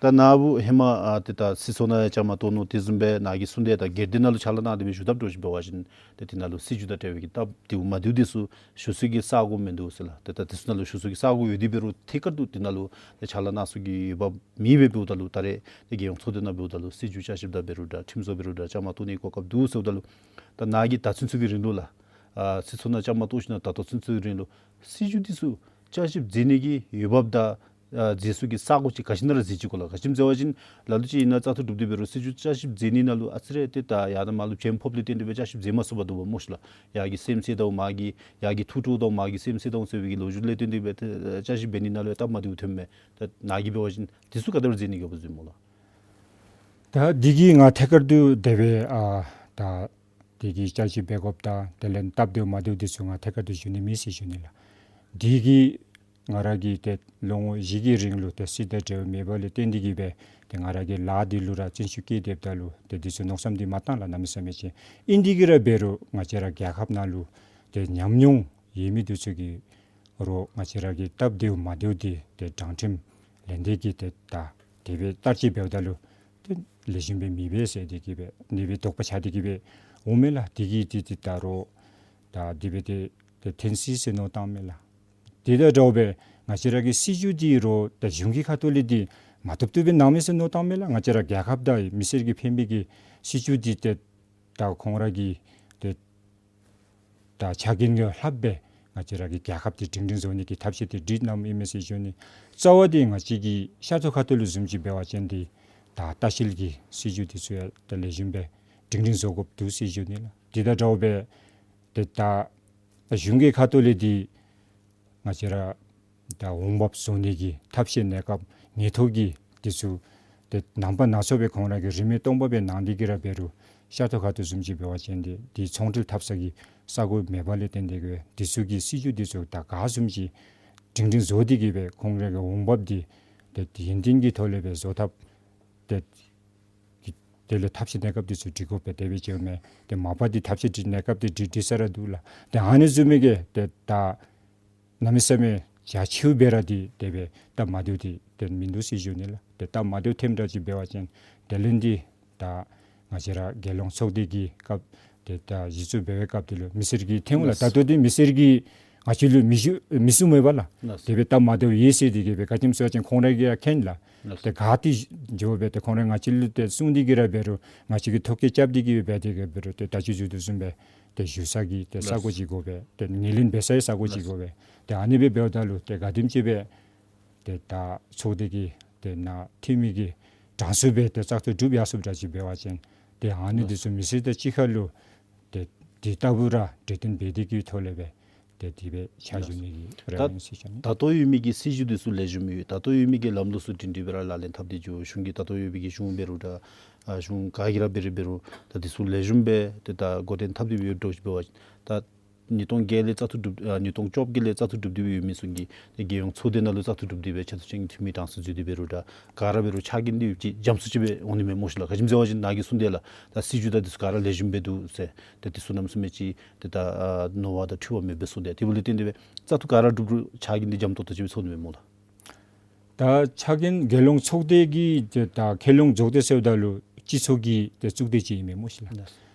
ད་ནཱ་བུ་ཧེ་མ་ཨ་ཏེ་ད་སྲིད་ཚོགས་ནང་ཡང་བཅའ་མར་གཏོགས་ནུག། དེ་བཟུམ་སྦེ་ནཱ་གི་གསུང་དེ་ད་སྒེར་སྡེ་ནང་ལུ་ཕྱག་ལཱ་གནང་སྟེ་སྦེ་བཞུགས་དཔ་འདྲཝ་ཅིག་འབད་བ་ཅིན་ཏེ་དེ་ནང་ལུ་སྲིད་བྱུས་དང་འབྲེལ་བའི་གི་སྟབས་བདེཝ་མ་བདེཝ་འདི་ཚུ་ཞུ་སའི་གི་ས་གོ་མིན་འདུག་ཟེར་ལགས། ཏེ་ད་དེ་ཚུ་ནང་ལུ་ཞུ་སའི་གི་ས་གོ་ཡོད་དེ་འབད་རུང་ཐད་ཀར་དུ་དེ་ནང་ལུ་ཏེ་ཕྱག་ལཱ་གནང་ས་གི་འོས་འབབ་མེད་པས། འབདཝ་ད་ལུ་ད་རེས་ཏེ་རྒྱལ་ཡོངས་ཚོགས་སྡེ་ནང་འབདཝ་ད་ལུ་སྲིད་བྱུས་བསྐྱར་ཞིབ་དང་འབད་རུང་འདྲ་ཁྲིམས་བཟོ་འབད་རུང་འདྲ་བཅའ་མར་གཏོགས་ནི་གོ་སྐབས་འདུག་ཟེརཝ་ད་ལུ་ད་ནཱ་གིས་ད་ཚུན་ཚོད་ཀྱི་རིང་ལུ་ལགས་ཨ་སྲིད་ཚོགས་ནང་བཅའ་མར་གཏོགས་ཞིནམ་ད་ད་ལྟོ་ཚུན་ཚོད་ཀྱི་རིང་ལུ་སྲིད་བྱུས་འདི་ཚུ་བསྐྱར་ཞིབ་མཛད་ནི་གི་འོས་འབབ་དང་ཨ་མཛད་ས་གི་ས་གོ་ཅིག་ག་ཅི་ནང་ར་མཛད་ཅི་གོ་ལགས། ག་ཅི་སྨོ་ཟེར་བ་ཅིན་ལ་ལུ་ཅིག་ཨིན་ན་བཙག་འཐུ་གྲུབ་སྟེ་འབད་རུང་སྲིད་བྱུས་བསྐྱར་ཞིབ་མཛད་ནི་ནང་ལུ་ཨ་ཙི་རེ་ཏེ་ད་ཡར་དང་མར་ལུ་བྱེམ་ཕོགཔ་ལས་བརྟེན་ཏེ་སྦེ་བསྐྱར་ཞིབ་མཛད་མ་ཚུགས་པར་འདུག་པ་སྨོ་ཤི་ལགས། ཡར་གྱི་སེམས་བསད་དང་མར་གྱི་ཡར་གྱི་ཐུགས་སྤྲོ་དང་མར་གྱི་སེམས་བསད་དང་ཟེར་བའི་གི་ལོ་རྒྱུས་ལས་བརྟེན་ཏེ་སྦེ་ཏེ་བསྐྱར་ཞིབ་འབད་ནི་ནང་ལུ་སྟབས་མ་བདེཝ་ཐོནམ་མས། ད་ནཱ་གིས་འབད་བ་ཅིན་འདི་ཚུ་ག་དེ་སྦེ་མཛད་ནི་གི་འོས་འབབ་ཡོད་སྨོ་ལགས། ད་འདི་གིས་ང་ཐད་ཀར་དུ་དེ་སྦེ་ཨ་ད་དེ་གི་བསྐྱར་ཞིབ་འབད་དགོཔ་དང་དེ་ལས་སྟབས་བདེཝ་མ་བདེཝ་འདི་ཚུ་ང་ཐད་ཀར་དུ་ཞུ་ནི་མེད་ཟེར་ཞུ་ནི་ལགས། འདི་གིས་ང་ར་གིས་ཏེ་ལོ་ངོ་བཞི་གི་རིང་ལུ་ཏེ་སྲིད་དང་འབྲེལ་བ་མེད་པ་ལས་བརྟེན་ཏེ་གིས་སྦེ་ཏེ་ང་ར་གི་ལཱ་འདི་ལུ་ར་བརྩོན་ཤུགས་བསྐྱེད་དེ་འབདཝ་ད་ལུ་ཏེ་འདི་ཚུ་མནོ་བསམ་འདི་མ་བཏང་ལགས། གནམ་མེད་ས་མེད་ཅིག་ཨིན་ཏེ་གིས་ར་འབད་རུང་ང་བཅས་ར་རྒྱལ་ཁབ་ནང་ལུ་ཏེ་ཉམས་མྱོང་ཡོད་མི་འདི་ཚུ་གིས་རོགས་ང་བཅས་ར་གི་སྟབས་བདེཝ་མ་བདེཝ་འདི་ཏེ་དྲང་ཁྲིམས་ལྷན་སྡེ་གིས་ཏེ་ད་དེ་སྦེ་བསྟར་ཅི་འབདཝ་ད་ལུ་ཏེ་ལེགས་ཤོམ་སྦེ་མི་འབད་ཟེར་དེ་གིས་སྦེ་ཨ་ནི་སྦེ་དོགས་པ་ཆགས་ཏེ་གིས་སྦེ་འོངམ་མས་ལགས། དེ་གིས་ཏེ་ཏེ་ད་རོགས་ད་དེ་སྦེ་ཏེ་ཏེ་འཐོན་སོ་ཡི་ཟེར་མནོ་བཏངམ་མས་ལགས། དེ་དང་འདྲཝ་སྦེ་ང་བཅས་ར་གི་སྲིད་བྱུས་འདི་རོགས་ད་གཞུང་གི་ཁ་ཐུག་ལས་འདི་མ་བཏུབ་བཏུབ་སྦེ་གནང་མས་ཟེར་མནོ་བཏངམ་མས་ལགས། ང་བཅས་ར་རྒྱལ་ཁབ་དང་མི་སེར་གྱིས་ཕན་པའི་གི་སྲིད་བྱུས་འདི་ཏེ་ད་ཁོང་ར་གིས་ཏེ་ད་ཆ་རྐྱེན་གྱིས་ལྷགཔ་སྦེ་ང་བཅས་ར་གི་རྒྱལ་ཁབ་འདི་སྒྲིང་སྒྲིང་བཟོ་ནི་གི་ཐབས་ཤེས་འདི་སྒྲིག་གནངམ་ཨིན་མས་ཟེར་ཞུ་ནི། རྩ་བ་འདི་ང་བཅས་ཀྱི་ཤར་ཕྱོགས་ཁ་ཐུག་ལུ་བཟུམ་ཅིག་འབད་བ་ཅིན་འདི་ད་ལྟ་བཤལ་གྱི་སྲིད་བྱུས་འདི་ཚུ་ཡང་ད་ལེགས་ཤོམ་སྦེ་སྒྲིང་སྒྲིང་བཟོ་དགོཔ་འདུག་ཟེར་ཞུ་ནི་ལགས། དེ་དང་འདྲཝ་སྦེ་ཏེ་ད་གཞུང་གི་ཁ་ཐུག་ལས་འདི་ང་བཅས་ར་ད་འོང་འབབ་བཟོ་ནི་གི་ཐབས་ཤེས་གནས་སྐབས་ངེས་ཐོག་གི་འདི་ཚུ་ཏེ་ནང་པ་སྣ་ཚོགས་སྦེ་ཁོང་ར་གིས་རིན་མེད་སྟོང་པ་སྦེ་གནང་སྟེ་གིས་ར་འབད་རུང་ཤར་ཕྱོགས་ཁ་ཐུག་བཟུམ་ཅིག་འབད་བ་ཅིན་འདི་འདི་ཚོང་འབྲེལ་འཐབ་ས་གི་ས་གོ་མེད་པ་ལས་བརྟེན་ཏེ་གིས་འདི་ཚུ་གི་སྲིད་བྱུས་འདི་ཚུ་ད་ག་བཟུམ་ཅིག་སྒྲིང་སྒྲིང་བཟོ་སྟེ་གིས་སྦེ་ཁོང་ར་གི་འོང་འབབ་འདི་ཏེ་ཡུན་བརྟན་གྱི་ཐོག་ལས་སྦེ་བཟོ་ཐབས་ཏེ་དེ་ལས་ཐབས་ཤེས་གནས་སྐབས་འདི་ཚུ་སྒྲིག་དགོ་པས་དེ་སྦེ་ཟེརཝ་མས། ཏེ་མ་པ་འདི་ཐབས་ཤེས་སྒྲིག་གནས་སྐབས་འདི་སྒྲིག་སྒྲིག་ས་ར་འདུག་ལགས། ཏེ་ཨ་ནི་བཟུམ་མའི་གི་ཏེ་ད་གནམ་མེད་ས་མེད་རྒྱ་ཆེཝ་སྦེ་ར་འདི་དེ་སྦེ་སྟབས་མ་བདེཝ་འདི་ཏེ་མིན་འདུག་ཟེར་ཞུ་ནི་ལགས། ཏེ་སྟབས་མ་བདེཝ་ཐོནམ་འདྲ་ཅིག་འབད་བ་ཅིན་དེ་ལས་འདི་ད་ང་བཅས་ར་རྒྱལ་ཡོངས་ཚོགས་སྡེ་གི་སྐབས་ཏེ་ད་གཞི་བཙུགས་འབད་བའི་སྐབས་འདི་ལུ་མི་སེར་གྱིས་འཐོན་འོང་ལགས། ལགས། ད་ལྟོ་འདི་མི་སེར་གྱིས་ང་བཅས་ལུ་མི་ཞུ་མི་གསུང་མས་པ་ལགས། ལགས། དེ་སྦེ་སྟབས་མ་བདེཝ་ཡོད་ཟེར་དེ་གིས་སྦེ་ག་ཅི་སྨོ་ཟེར་བ་ཅིན་ཁོང་ར་གིས་ཡང་མཁྱེན་ལགས། ལགས། ཏེ་ག་ཏེ་འགྱོ་སྦེ་ཏེ་ཁོང་ར་ང་བཅས་ལུ་ཏེ་གསུང་སྟེ་གིས་ར་འབད་རུང་ང་བཅས་ཀྱིས་ཐོ་བཀོད་རྐྱབ་སྟེ་གིས་འབད་དེ་གིས་འབད་རུང་ཏེ་ད་ཅི་ཞུ་དོ་བཟུམ་སྦེ་ཏེ་ཞུ་ས་གི་ཏེ་ས་གོ་ལགས། ཅིག་དགོ་པས། ཏེ་ངོས་ལེན་འབད་སའི་ས་གོ་ཅིག་ལགས། དགོ་པས། ཏེ་ཨ་ནི་སྦེ་འབདཝ་ད་ལུ་ཏེ་ག་དེམ་ཅིག་སྦེ་ཏེ་ད་ཚོགས་སྡེ་གི་ཏེ་ནང་འཐུས་མི་གིས་དྲང་སུ་སྦེ་ཏེ་བཙག་འཐུ་གྲུབ་ཡར་སོངམ་འདྲ་ཅིག་འབད་བ་ཅིན་ཏེ་ཨ་ནི་འདི་ཚུ་མི་སེར་དང་གཅིག་ཁར་ལུ་ཏེ་དེ་ལྟ་བུ་ར་གྲོས་བསྟུན་འབད་དེ་གི་ཐོག་ལས་སྦེ་ཏེ་དེ་སྦེ་ཕྱག་ཞུ་ནི་གི་རེ་བ་ཨིན་ཟེར་ཞུ་ནི། ད་ལྟོ་ཡོད་མི་གི་སྲིད་བྱུས་འདི་ཚུ་ལེགས་ཤོམ་ཡོད། ད་ལྟོ་ཡོད་མི་གི་ལམ་ལུགས་ཚུ་སྒྲིང་སྒྲིང་སྦེ་ར་ལག་ལེན་འཐབ་སྟེ་འགྱོ། གཞུང་གི་ད་ལྟོ་ཡོད་པའི་གི་གཞུང་འབད་རུང་ད་ཨ་གཞུང་ག་གིས་ར་འབད་རུང་འབད་རུང་ད་འདི་ཚུ་ལེགས་ཤོམ་སྦེ་ཏེ་ད་འགོ་འདྲེན་འཐབ་སྟེ་སྦེ་ཡོད་འགྱོ་ཞིནམ་འབད་བ་ཅིན་ད་ཉིས་སྟོང་བརྒྱད་ལས་བཙག་འཐུ་གྲུབ་ཨ་ཉིས་སྟོང་བཅོ་བརྒྱད་ལས་བཙག་འཐུ་གྲུབ་སྟེ་སྦེ་ཡོད་མི་ཚུ་གིས་ཏེ་རྒྱལ་ཡོངས་ཚོགས་སྡེ་ནང་ལུ་བཙག་འཐུ་གྲུབ་སྟེ་སྦེ་ཆེ་བསྟོད་ཅན་གྱི་འཐུས་མི་གྲངས་སུ་འཛུལ་ཏེ་འབད་རུང་ད་ག་ར་འབད་རུང་ཆ་རྐྱེན་འདི་ཡོདཔ་ཅིག་འཇམ་སུ་ཅིག་སྦེ་འོང་ནི་མས་སྨོ་ཤི་ལགས། ག་ཅི་སྨོ་ཟེར་བ་ཅིན་ནཱ་གིས་གསུངས་དེས་ལགས། ད་སྲིད་བྱུས་དང་འདི་ཚུ་ག་ར་ལེགས་ཤོམ་སྦེ་འདུག་ཟེར། ཏེ་འདི་ཚུ་གནམ་མེད་ས་མེད་ཅིག་ཏེ་ད་ཨ་རྣོ་བ་དང་འཁྲུལ་བ་མེདཔ་སྦེ་གསུངས་དེས། དེ་འབདཝ་ལས་བརྟེན་ཏེ་སྦེ་བཙག་འཐུ་ག་ར་གྲུབ་རུང་ཆ་རྐྱེན་འདི་འཇམ་ཏོག་ཏོ་ཅིག་སྦེ་ཚོར་ནི་མས་སྨོ་ལགས། ད་ཆ་རྐྱེན་རྒྱལ་ཡོངས་ཚོགས་སྡེ་གི་ཏེ་ད་ཁས་ལོངས་རྫོགས་སྡེ་ཟེརཝ་ད་ལུ་སྤྱི་ཚོགས་ཀྱི་ཏེ་གཙུག་སྡེ་ཅིག་ཨིན་མས་སྨོ་ཤི་ལགས། ལགས།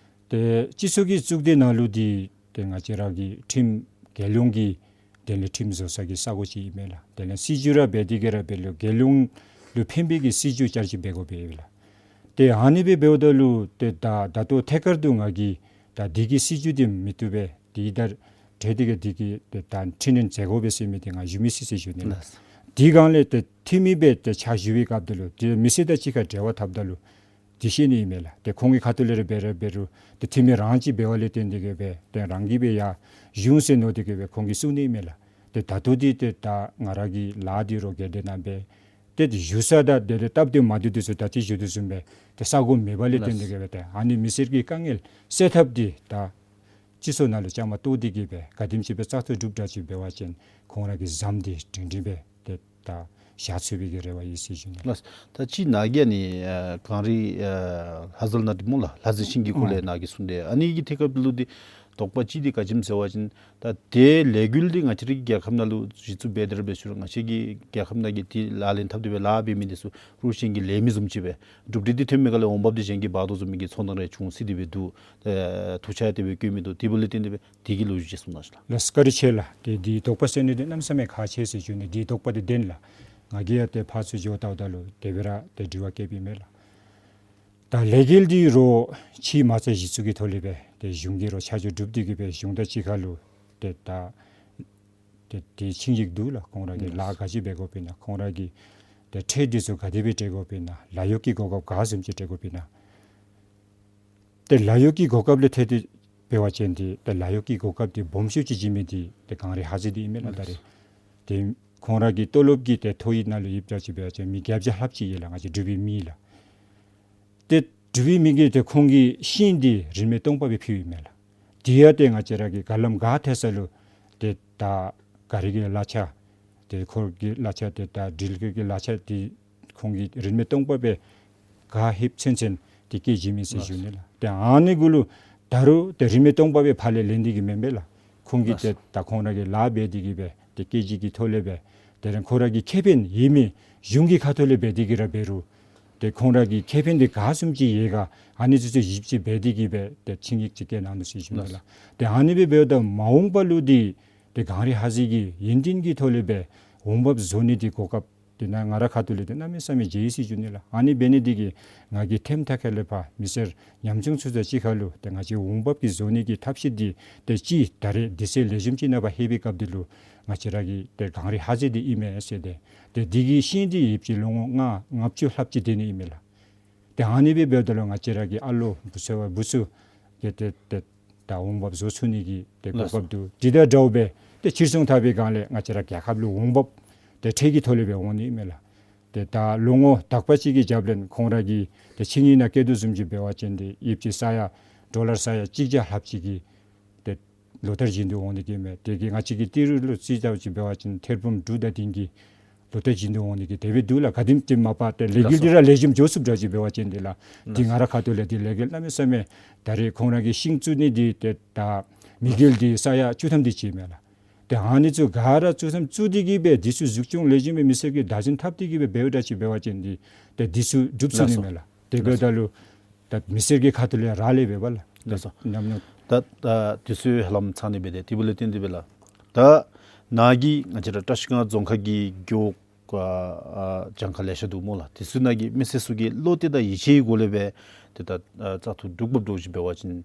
ཏེ་སྤྱི་ཚོགས་ཀྱི་གཙུག་སྡེ་ནང་ལུ་འདི་ཏེ་ང་བཅས་ར་གི་ཁྲིམས་རྒྱལ་ཡོངས་ཀྱི་དེ་ལས་ཁྲིམས་བཟོ་ས་གི་ས་གོ་ཅིག་ཨིན་མས་ལགས། དེ་ལས་སྲིད་བྱུས་ར་འབད་དེ་གིས་ར་འབད་རུང་རྒྱལ་ཡོངས་ལུ་ཕན་པའི་གི་སྲིད་བྱུས་བསྐྱར་ཞིབ་འབད་དགོ་པས་ལགས། ཏེ་ཨ་ནི་སྦེ་འབདཝ་ད་ལུ་ཏེ་ད་ད་ལྟོ་ཐད་ཀར་དུ་ང་གིས་ད་འདི་གི་སྲིད་བྱུས་འདི་མི་བཏུབ་པས། དེ་ད་འཕྲལ་དེ་གིས་འདི་གི་ད་འཕྲི་སྣོན་མཛད་དགོ་པས་ཟེར་མི་འདི་ང་ཞུ་མི་ཤེས་ཟེར་ཞུ་ནི་ལགས། ལགས། དེའི་སྒང་ལས་ཏེ་འཐུས་མི་སྦེ་ཏེ་ཕྱག་ཞུ་བའི་སྐབས་དེ་ལུ་ཏེ་མི་སེར་དང་གཅིག་ཁར་འབྲེལ་བ་འཐབ་ད་ལུ་དེ་ཤེས་ནི་ཨིན་མས་ལགས། ཏེ་ཁོང་གི་ཁ་ཐུག་ལས་ར་འབད་ར་འབད་རུང་ཏེ་འཐུས་མི་རང་གཅིག་འབད་བ་ལས་བརྟེན་ཏེ་གིས་སྦེ་ཏེ་རང་གིས་སྦེ་ཡར་ཞུ་ཟེར་མནོ་སྟེ་གིས་སྦེ་ཁོང་གིས་གསུང་ནི་ཨིན་མས་ལགས། ཏེ་ད་ལྟོ་འདི་ཏེ་ད་ང་ར་གི་ལཱ་འདི་རོགས་སྒེར་སྡེ་ནང་སྦེ་ཏེ་ཞུ་ས་དང་ཏེ་ཏེ་སྟབས་བདེ་མ་བདེ་འདི་ཚུ་ད་ཅི་ཞུ་དོ་བཟུམ་སྦེ་ཏེ་ས་གོ་མེད་པ་ལས་བརྟེན་ཏེ་གིས་སྦེ་ཏེ་ཨ་ནི་མི་སེར་གྱི་དཀའ་ངལ་སེལ་ཐབས་འདི་ད་སྤྱི་ཚོགས་ནང་ལུ་བཅའ་མར་གཏོགས་ཏེ་གིས་སྦེ་ག་དེམ་ཅིག་སྦེ་བཙག་འཐུ་གྲུབ་དྲགས་ཅིག་འབད་བ་ཅིན་ཁོང་ར་གི་ཟམ་འདི་སྒྲིང་སྒྲིང་སྦེ་ཏེ་ད་བཞག་ཚུགས་པའི་གི་རེ་བ་ཡོད་ཟེར་ཞུ་ནི། ལགས། ད་ཅི་ནཱ་གིས་ཨ་ནི་ཨ་གངས་རི་ཨ་ལྷ་ཟལ་ནང་འདི་སྨོ་ལགས། ལྷ་རྩེ་ཤིང་གི་སྐོར་ལས་ཨ་ནཱ་གིས་གསུངས་ཏེ་ཨ་ནི་གི་ཐད་ཁར་འབད་རུང་འདི་དོགས་པ་ཅིག་འདི་ག་ཅི་སྨོ་ཟེར་བ་ཅིན་ད་དེ་ལས་འགུལ་འདི་ང་བཅས་རའི་རྒྱལ་ཁབ་ནང་ལུ་གཞི་བཙུགས་འབད་དེ་ར་འབད་ཞུ་རུང་ང་བཅས་ཀྱི་རྒྱལ་ཁབ་ནང་གི་དེ་ལག་ལེན་འཐབ་སྟེ་སྦེ་ལཱ་འབད་མི་འདི་ཚུ་རུ་ཤན་གྱི་ལས་མི་བཟུམ་ཅིག་སྦེ་གྲུབ་འབྲས་འདི་ཐོན་མི་ག་ལས་འོང་འབབ་འདི་གཞན་གྱིས་འབག་དོ་བཟུམ་མའི་གི་ཚོར་སྣང་རེ་བྱུང་སྲིད་དེ་སྦེ་འདུག། ཨེ་ཐུགས་ཆ་དེ་སྦེ་བསྐྱེད་མི་འདུག། དེ་འབདཝ་ལས་བརྟེན་ཏེ་སྦེ་དེ་གི་ལོ་རྒྱུས་ཅིག་གསུང་གནང་ཤིག་ལགས། ལགས་བཀའ་དྲིན་ཆེ་ལགས། ཏེ་འདི་དོགས་པ་སེལ་ནི་འདི་གནམ་མེད་ས་མེད་ཁག་ཆེ་ཟེར་ཞུ་ནི། འདི་དོགས་པ་འདི་བདེན་ལགས། ང་གིས་ཡང་ཏེ་ཕར་ཚུར་འགྱོ་བལྟཝ་ད་ལུ་དེ་སྦེ་ར་ཏེ་དྲི་བ་བཀོདཔ་ཨིན་མས་ལགས། ད་ལས་འགུལ་འདི་རོགས་ཕྱི་མ་རྩ་གཞི་བཙུགས་ཀྱི་ཐོག་ལས་སྦེ་ཏེ་གཞུང་གིས་རོགས་ཆ་འཇོག་གྲུབ་སྟེ་གིས་སྦེ་གཞུང་དང་གཅིག་ཁར་ལུ་ཏེ་ད་ཏེ་ཏེ་ཆིངས་ཡིག་འདུག་ལགས། ཁོང་ར་གིས་ལཱ་ག་ཅི་འབད་དགོཔ་ཨིན་ན་ཁོང་ར་གིས་ཏེ་ཁྲལ་འདི་ཚུ་ག་དེ་སྦེ་སྤྲོད་དགོཔ་ཨིན་ན་ལཱ་གཡོག་གི་གོ་སྐབས་ག་བཟུམ་ཅིག་སྤྲོད་དགོཔ་ཨིན་ན། ཏེ་ལཱ་གཡོག་གི་གོ་སྐབས་ལས་ཐད་དེ་འབད་བ་ཅིན་ཏེ་ཏེ་ལཱ་གཡོག་གི་གོ་སྐབས་འདི་སྦོམ་ཤོས་ཅིག་བྱིན་མི་འདི་ཏེ་གངས་རི་ལྷ་རྩེ་འདི་ཨིན་མས་ལགས། ད་རེས་ཏེ་ཁོང་ར་གི་ཏོ་ལོབ་ཀྱི་ཏེ་ཐོ་ཡིག་ནང་ལུ་ཡིབ་ད་ཅིག་འབད་བ་ཅིན་མི་བརྒྱད་བརྒྱ་ལྷགཔ་ཅིག་ཡོད་ལགས། ང་བཅས་འབྲུག་པའི་མི་ལགས། ཏེ་འབྲུག་པའི་མི་གིས་ཏེ་ཁོང་གི་ཤིང་འདི་རིན་མེད་སྟོང་པ་སྦེ་ཕུལཝ་ཨིན་མས་ལགས། དེ་ཡང་ཏེ་ང་བཅས་ར་གིས་ག་ལམ་ག་ཐད་ས་ལུ་ཏེ་ད་ག་རི་གི་གླ་ཆ་ཏེ་འཁོར་གྱི་གླ་ཆ་ཏེ་ད་དྲེལ་གྱི་གླ་ཆ་འདི་ཁོང་གིས་རིན་མེད་སྟོང་པ་སྦེ་ག་ལྷོདཔ་ཚུན་ཚོད་ཏེ་བཀོད་བྱིན་མས་ཟེར་ཞུ་ནི་ལགས། ཏེ་ཨ་ནི་གུ་ལུ་ད་རུང་ཏེ་རིན་མེད་སྟོང་པ་སྦེ་ཕར་ལས་ལེན་ཏེ་གིས་མེན་པས་ལགས། ཁོང་གིས་ཏེ་ད་ཁོང་ར་གིས་ལཱ་འབད་དེ་གིས་སྦེ་ཏེ་བཀོད་བྱིན་གྱི་ཐོག་ལས་སྦེ་དེ་རིང་ཁོང་ར་གི་ཁེ་ཕན་ཡོད་མི་གཞུང་གི་ཁ་ཐུག་ལས་འབད་དེ་གིས་ར་འབད་རུང་ཏེ་ཁོང་ར་གི་ཁེ་ཕན་འདི་ག་བཟུམ་ཅིག་ཡོད་ག་ཨ་ནི་ཚུ་ཚུ་ཞིབ་ཅིག་འབད་དེ་གིས་སྦེ་ཏེ་ཆིངས་ཡིག་ཅིག་བཀོད་གནང་ནུག་ཟེར་ཞུ་ནི་ལགས། ཏེ་ཨ་ནི་སྦེ་འབདཝ་ད་མ་འོངས་པ་ལུ་འདི་ཏེ་གངས་རི་ལྷ་རྩེ་གི་ཡོན་ཏན་གྱི་ཐོག་ལས་སྦེ་འོང་འབབ་བཟོ་ནི་འདི་གོ་སྐབས་འདི་ནཱ་ང་ར་ཁ་ཐུག་ལས་ཏེ་གནམ་མེད་ས་མེད་མཇལ་ཡི་ཟེར་ཞུ་ནི་ལགས། ཨ་ནི་འབད་ནི་འདི་གིས་ང་གིས་ཐེམ་ཐ་ཁ་ལས་ཕར་མི་སེར་ཉམ་ཆུང་ཚུ་དང་གཅིག་ཁར་ལུ་ཏེ་ང་བཅས་འོང་འབབ་ཀྱི་བཟོ་ནི་གི་ཐབས་ཤེས་འདི་ཏེ་ཅིག་ད་རེས་དུས་ཚོད་ལེགས་ཤོམ་ཅིག་ནང་ཕར་ལྷོད་པའི་སྐབས་འདི་ལུ་ང་བཅས་ར་གི་ཏེ་གངས་རི་ལྷ་རྩེ་འདི་ཨིན་མས་ཟེར་ཏེ་ཏེ་འདི་གི་ཤིང་འདི་ཡིབ་ཅི་ལོ་ངོ་ལྔ་ལྔ་བཅུ་ལྷགཔ་ཅིག་འདི་ནི་ཨིན་མས་ལགས། ཏེ་ཨ་ནི་སྦེ་འབདཝ་ད་ལུ་ང་བཅས་ར་གི་ཨ་ལོ་བུ་ཚ་བུ་ཚུ་གིས་ཏེ་ཏེ་ད་འོང་འབབ་བཟོ་ཚུགས་ནི་གི་ཏེ་གོ་སྐབས་འདུག། དེ་དང་འདྲཝ་སྦེ་ཏེ་ཕྱིར་ཚོང་འཐབ་པའི་སྒང་ལས་ང་བཅས་ར་རྒྱལ་ཁབ་ལུ་འོང་འབབ་ཏེ་ཁྲལ་གྱི་ཐོག་ལས་སྦེ་འོང་ནི་ཨིན་མས་ལགས། ཏེ་ད་ལོ་ངོ་དག་པ་ཅིག་གི་རྒྱབ་ལས་ཁོང་ར་གིས་ཏེ་ཆིངས་ཡིག་ནང་བཀོད་དོ་བཟུམ་ཅིག་འབད་བ་ཅིན་ཏེ་ཡིབ་ཅི་ས་ཡ་ཌོ་ལར་ས་ཡ་གཅིག་བརྒྱ་ལྷགཔ་ཅིག་གི་ཏེ་ལོ་ལྟར་བཞིན་དུ་འོང་ནི་གི་མས། དེ་གིས་ང་བཅས་ཀྱི་ཏི་རུ་ལུ་རྩིས་བལྟ་བ་ཅིན་འབད་བ་ཅིན་ཐེར་འབུམ་དྲུག་དང་བདུན་གྱི་ལོ་ལྟར་བཞིན་དུ་འོང་ནི་གི་དེ་སྦེ་འདུག་ལགས། ག་དེམ་ཅིག་མ་པ་ཏེ་ལས་འགུལ་འདི་ར་ལེགས་ཤོམ་འགྱོ་ཚུགསཔ་འདྲཝ་ཅིག་འབད་བ་ཅིན་འདི་ལགས། འདི་ང་ར་ཁ་ཐུག་ལས་འདི་ལས་འགུལ་གནམ་མེད་ས་མེད་ད་རེས་ཁོང་ར་གི་ཤིང་བཙུགས་ནི་འདི་ཏེ་ད་དམིགས་ཡུལ་འདི་ས་ཡ་བཅུ་ཐམ་དེ་ཅིག་མས་ལགས། ཏེ་ཨ་ནི་ཚུ་ག་ར་བཅུ་ཐམ་བཙུགས་ཏེ་གིས་སྦེ་འདི་ཚུ་འཛུགས་སྐྱོང་ལེགས་ཤོམ་སྦེ་མི་སེར་གྱིས་བདག་འཛིན་འཐབ་སྟེ་གིས་སྦེ་འབདཝ་འདྲཝ་ཅིག་འབད་བ་ཅིན་འདི་ཏེ་འདི་ཚུ་འགྲུབ་ཚུགས་ནི་མས་ལགས། དེ་འབདཝ་ད་ལུ་ད་མི་སེར་གྱི་ཁ་ཐུག་ལས་རག་ལས་པས་ལགས། ལགས་སོ། ཉམས་མྱོང་། ད་ད་དུས་ཚོད་ཧ་ལམ་ཚང་ནི་འབད་དེ་དེ་འབདཝ་ལས་བརྟེན་ཏེ་སྦེ་ལགས། ད་ནཱ་གིས་ང་བཅས་ར་བཀྲིས་སྒང་རྫོང་ཁག་གི་རྒེད་འོག་ཨ་ཨ་གྱངས་ཁ་ལེ་ཤ་འདུག་སྨོ་ལགས། དེ་ཚུ་ནང་གི་མི་སེར་ཚུ་གིས་བློ་གཏད་དང་ཡིད་ཆེས་སྒོ་ལས་སྦེ་ཏེ་ད་ཨ་བཙག་འཐུ་གྲུབ་འབབ་འདྲཝ་ཅིག་འབད་བ་ཅིན་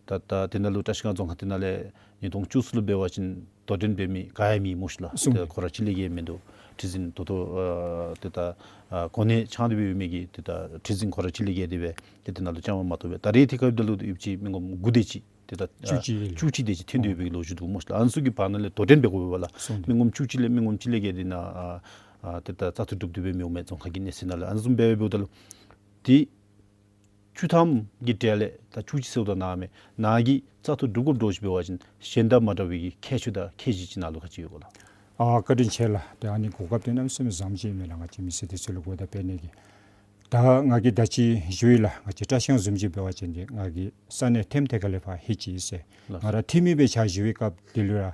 ད་ད་དེ་ནང་ལུ་བཀྲིས་སྒང་རྫོང་ཁག་དེ་ནང་ལས་ཉིས་སྟོང་བཅུ་གསུམ་ལུ་འབད་བ་ཅིན་དོ་འགྲན་འབད་མི་ག་ཡང་མེད་སྨོ་ཤིག་ལགས། གསུངས། ཏེ་ཁོ་ར་གཅིག་ལས་བརྒལ་མིན་འདུག། ཁྲི་འཛིན་ད་ལྟོ་ཨ་ཏེ་ད་ཨ་གོ་གནས་འཆང་སྟེ་སྦེ་ཡོད་མི་གི་ཏེ་ད་ཁྲི་འཛིན་ཁོ་ར་གཅིག་ལས་བརྒལ་ཏེ་སྦེ་ཏེ་དེ་ནང་ལུ་བཅའ་མར་མ་གཏོགས་པའི་ད་རེས་དེ་སྐབས་འདི་ལུ་ཡོདཔ་ཅིག་མི་ངོམ་དགུ་དེ་ཅིག་ཏེ་ད་ཨ་བཅུ་གཅིག་ཡོད་ལགས། བཅུ་གཅིག་དེ་ཅིག་ཐོན་ཏེ་ཡོད་པའི་གི་ལོ་རྒྱུས་འདུག་སྨོ་ཤིག་ལགས། ཨ་ནི་ཚུ་གི་བར་ན་ལས་དོ་འགྲན་འབད་དགོ་པས་ལགས། གསུངས་ཏེ། མི་ངོམ་བཅུ་གཅིག་ལས་མི་ངོམ་གཅིག་ལས་བརྒལ་ཏེ་ནཱ་ཨ་ཨ་ཏེ་ད་བཙག་འཐུ་གྲུབ་སྟེ་སྦེ་མི་འོང་མས། རྫོང་ཁག་གི་གནས་ཚད་ནང་ལུ་ཨ་ནི་བཟུམ་སྦེ་འབདཝ་ད་ལུ་ཏེ་བཅུ་ཐམ་གྱི་གྲས་ལས་ད་བཅུ་གཅིག་ཟེརཝ་ད་ནཱ་མས། ནཱ་གིས་བཙག་འཐུ་གྲུབ་དགོཔ་འདྲཝ་ཅིག་འབད་བ་ཅིན་གཞན་དང་མ་འདྲ་བའི་གི་ཁྱད་ཆོས་དང་ཁྱད་གཞི་ཅིག་ནཱ་ལུ་ག་ཅི་ཡོད་ག་ལགས། ཨ་བཀའ་དྲིན་ཆེ་ལགས། ཏེ་ཨ་ནི་གོ་སྐབས་འདི་གནམ་མེད་ས་མེད་བཟང་པོ་ཅིག་ཨིན་མས་ལགས། ང་བཅས་མི་སེར་འདི་ཚུ་ལུ་གོ་བརྡ་སྤེལ་ནི་གི། ད་ང་གིས་ད་ཅི་ཞུ་ཡི་ལགས། ང་བཅས་བཀྲིས་སྒང་བཟུམ་ཅིག་འབད་བ་ཅིན་འདི་ང་གིས་ས་གནས་ཐེམ་ཐ་ཁ་ལས་ཕར་ལྷོད་ཅི་ཟེར། ལགས། ང་ར་འཐུས་མི་སྦེ་ཕྱག་ཞུ་བའི་སྐབས་འདི་ལུ་ར་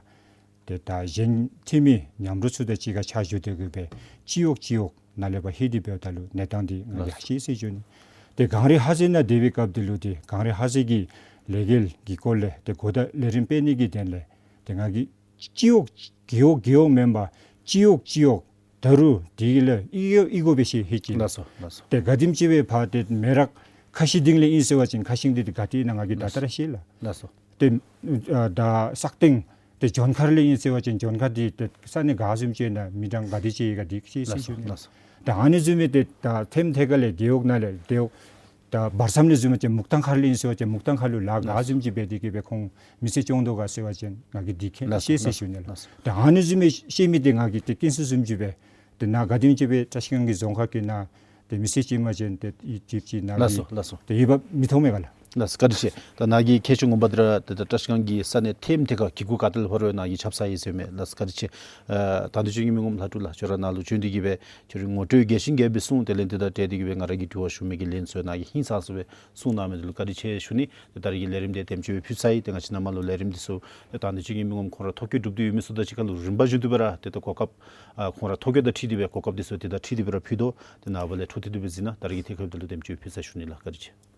ཏེ་ད་གཞན་འཐུས་མི་མཉམ་རོགས་ཚུ་དང་གཅིག་ཁར་ཕྱག་ཞུ་སྟེ་གིས་སྦེ་སྤྱི་འོག་སྤྱི་འོག་ནང་ལས་ཕར་ལྷོད་དེ་འབདཝ་ད་ལུ་གནས་སྟངས་འདི་ང་གིས་ཧ་ཤེས་ཟེར་ཞུ་ནི། ཏེ་གངས་རི་ལྷ་རྩེ་ནང་སྡོད་པའི་སྐབས་འདི་ལུ་ཏེ་གངས་རི་ལྷ་རྩེ་གི་ལས་འགུལ་གྱི་སྐོར་ལས་ཏེ་གོ་བརྡ་ལས་རིམ་སྤེལ་ནི་གི་དོན་ལས་ཏེ་ང་གིས་སྤྱི་འོག་རྒེད་འོག་རྒེད་འོག་མེན་པར་སྤྱི་འོག་སྤྱི་འོག་ད་རུང་དེ་གི་ལས་གཡུག་གཡུག་སྦེ་ཤེས་ཧེ་ཅིག། ལགས་སོ་ལགས་སོ། ཏེ་ག་དེམ་ཅིག་སྦེ་ཕར་ཏེ་མེ་རག་ཁ་ཤིང་སྡིངས་ལས་ཨིན་ཟེར་བ་ཅིན་ཁ་ཤིང་འདི་ཏེ་ག་ཏེ་ཨིན་ན་ང་གིས་ད་ལྟོ་ར་ཤེས་ལགས། ལགས་སོ། ཏེ་ཨ་ད་སག་སྟེང་ ཏེ་ལྗོངས་མཁར་ལས་ཨིན་ཟེར་བ་ཅིན་ལྗོངས་མཁར་འདི་ཏེ་ས་གནས་ག་བཟུམ་ཅིག་ཨིན་ན་མི་གྲངས་ག་དེ་ཅིག་ཡོད་ག་འདི་ཤེས་ཤེས་ཞུ་ནི། ལགས་སོ། ད་ཨ་ནི་བཟུམ་མའི་ཏེ་ད་ཐེམ་ཐེ་ཀ་ལས་རྒེད་འོག་ནང་ལས་རྒེད་འོག་ད་བར་མཚམས་ལས་བཟུམ་ཅིག་མུག་ཐང་མཁར་ལས་ཨིན་ཟེར་བ་ཅིན་མུག་ཐང་མཁར་ལུ་ལཱ་ག་བཟུམ་ཅིག་འབད་དེ་གི་སྦེ་ཁོང་མི་ཚེ་སྐྱོང་དོ་ག་ཟེར་བ་ཅིན་ང་གིས་འདི་མཁྱེན་ཤེས་ཟེར་ཞུ་ནི་ལགས། ད་ཨ་ནི་བཟུམ་མའི་ཤེས་མི་འདི་ང་གིས་ཏེ་ཀུན་གསལ་བཟུམ་ཅིག་སྦེ་ཏེ་ནཱ་ག་དེམ་ཅིག་སྦེ་བཀྲིས་སྒང་གི་རྫོང་ཁག་གི་ནང་ཏེ་མི་སེར་ཅིག་མ་ཅིན་ཏེ་ཡིད་ཅིག་ཅིག་ནཱ་ལགས་སོ་ལགས་སོ། ཏེ་ཡོདཔ་མི་མཐོང་མས་ག་ལགས། ལགས་སོ་བཀའ་དྲིན་ཆེ། ད་ནཱ་གིས་ཁྱད་ཆོས་ངོ་མ་འདི་ར་ཏེ་ད་བཀྲིས་སྒང་གི་ས་གནས་ཐེམ་ཐེ་ཀ་གི་གུ་ག་ཏེ་ལུ་ཕར་རོགས་ནཱ་གིས་ཁྱབ་ས་ཡི་ཟེར་མས། ལགས་སོ་བཀའ་དྲིན་ཆེ། ཨ་དང་འདོད་ཅན་གྱི་མི་ངོམ་ལྷ་སྒྲུབ་ལགས་ཁྱོད་ར་ནཱ་ལུ་བྱོན་ཏེ་གི་སྦེ་ཁྱོད་རའི་ངོ་སྤྲོད་རྒྱས་ཤིང་རྒྱས་པའི་གསུང་དེ་ལས་ཏེ་ད་འབྲེལ་ཏེ་གི་སྦེ་ང་ར་གིས་དྲི་བ་ཞུ་མི་གི་ལན་ཚུ་ནཱ་གིས་ཧིང་སངས་ས་སྦེ་གསུང་གནང་མི་འདི་ལུ་བཀའ་དྲིན་ཆེ་ཞུ་ནི། ཏེ་ད་རེས་ཀྱི་ལས་རིམ་འདི་དེམ་ཅིག་སྦེ་ཕུལ་ཚར་ཡི། ཏེ་ང་བཅས་ནཱ་མར་ལུ་ལས་རིམ་འདི་ཚུ་ཏེ་དང་འདོད་ཅན་གྱི་མི་ངོམ་ཁོང་ར་ཐོ་བཀོད་གྲུབ་སྟེ་ཡོད་མི་ཚུ་དང་གཅིག་ཁར་ལུ་རིམ་པ་བཞིན་དུ་སྦེ་ར་ཏེ་ད་གོ་སྐབས་ཨ་ཁོང་ར་ཐོ་བཀོད་དང་འཁྲིལ་ཏེ་སྦེ་གོ་སྐབས་འདི་ཚུ་ཏེ་ད་འཁྲིལ་ཏེ་སྦེ་ར་ཕུལ་དོ། ཏེ་ནངས་པ་ལས་འཕྲོ་མཐུད་དེ་སྦེ་གཟིགས་གནང་། ད་རེས་ཀྱི་ཐད་ཁར་འདི་ལུ་དེམ་ཅིག་སྦེ་ཕུལ་ཚར་ཞུ་ནི་ལགས། བཀའ་དྲིན་ཆེ།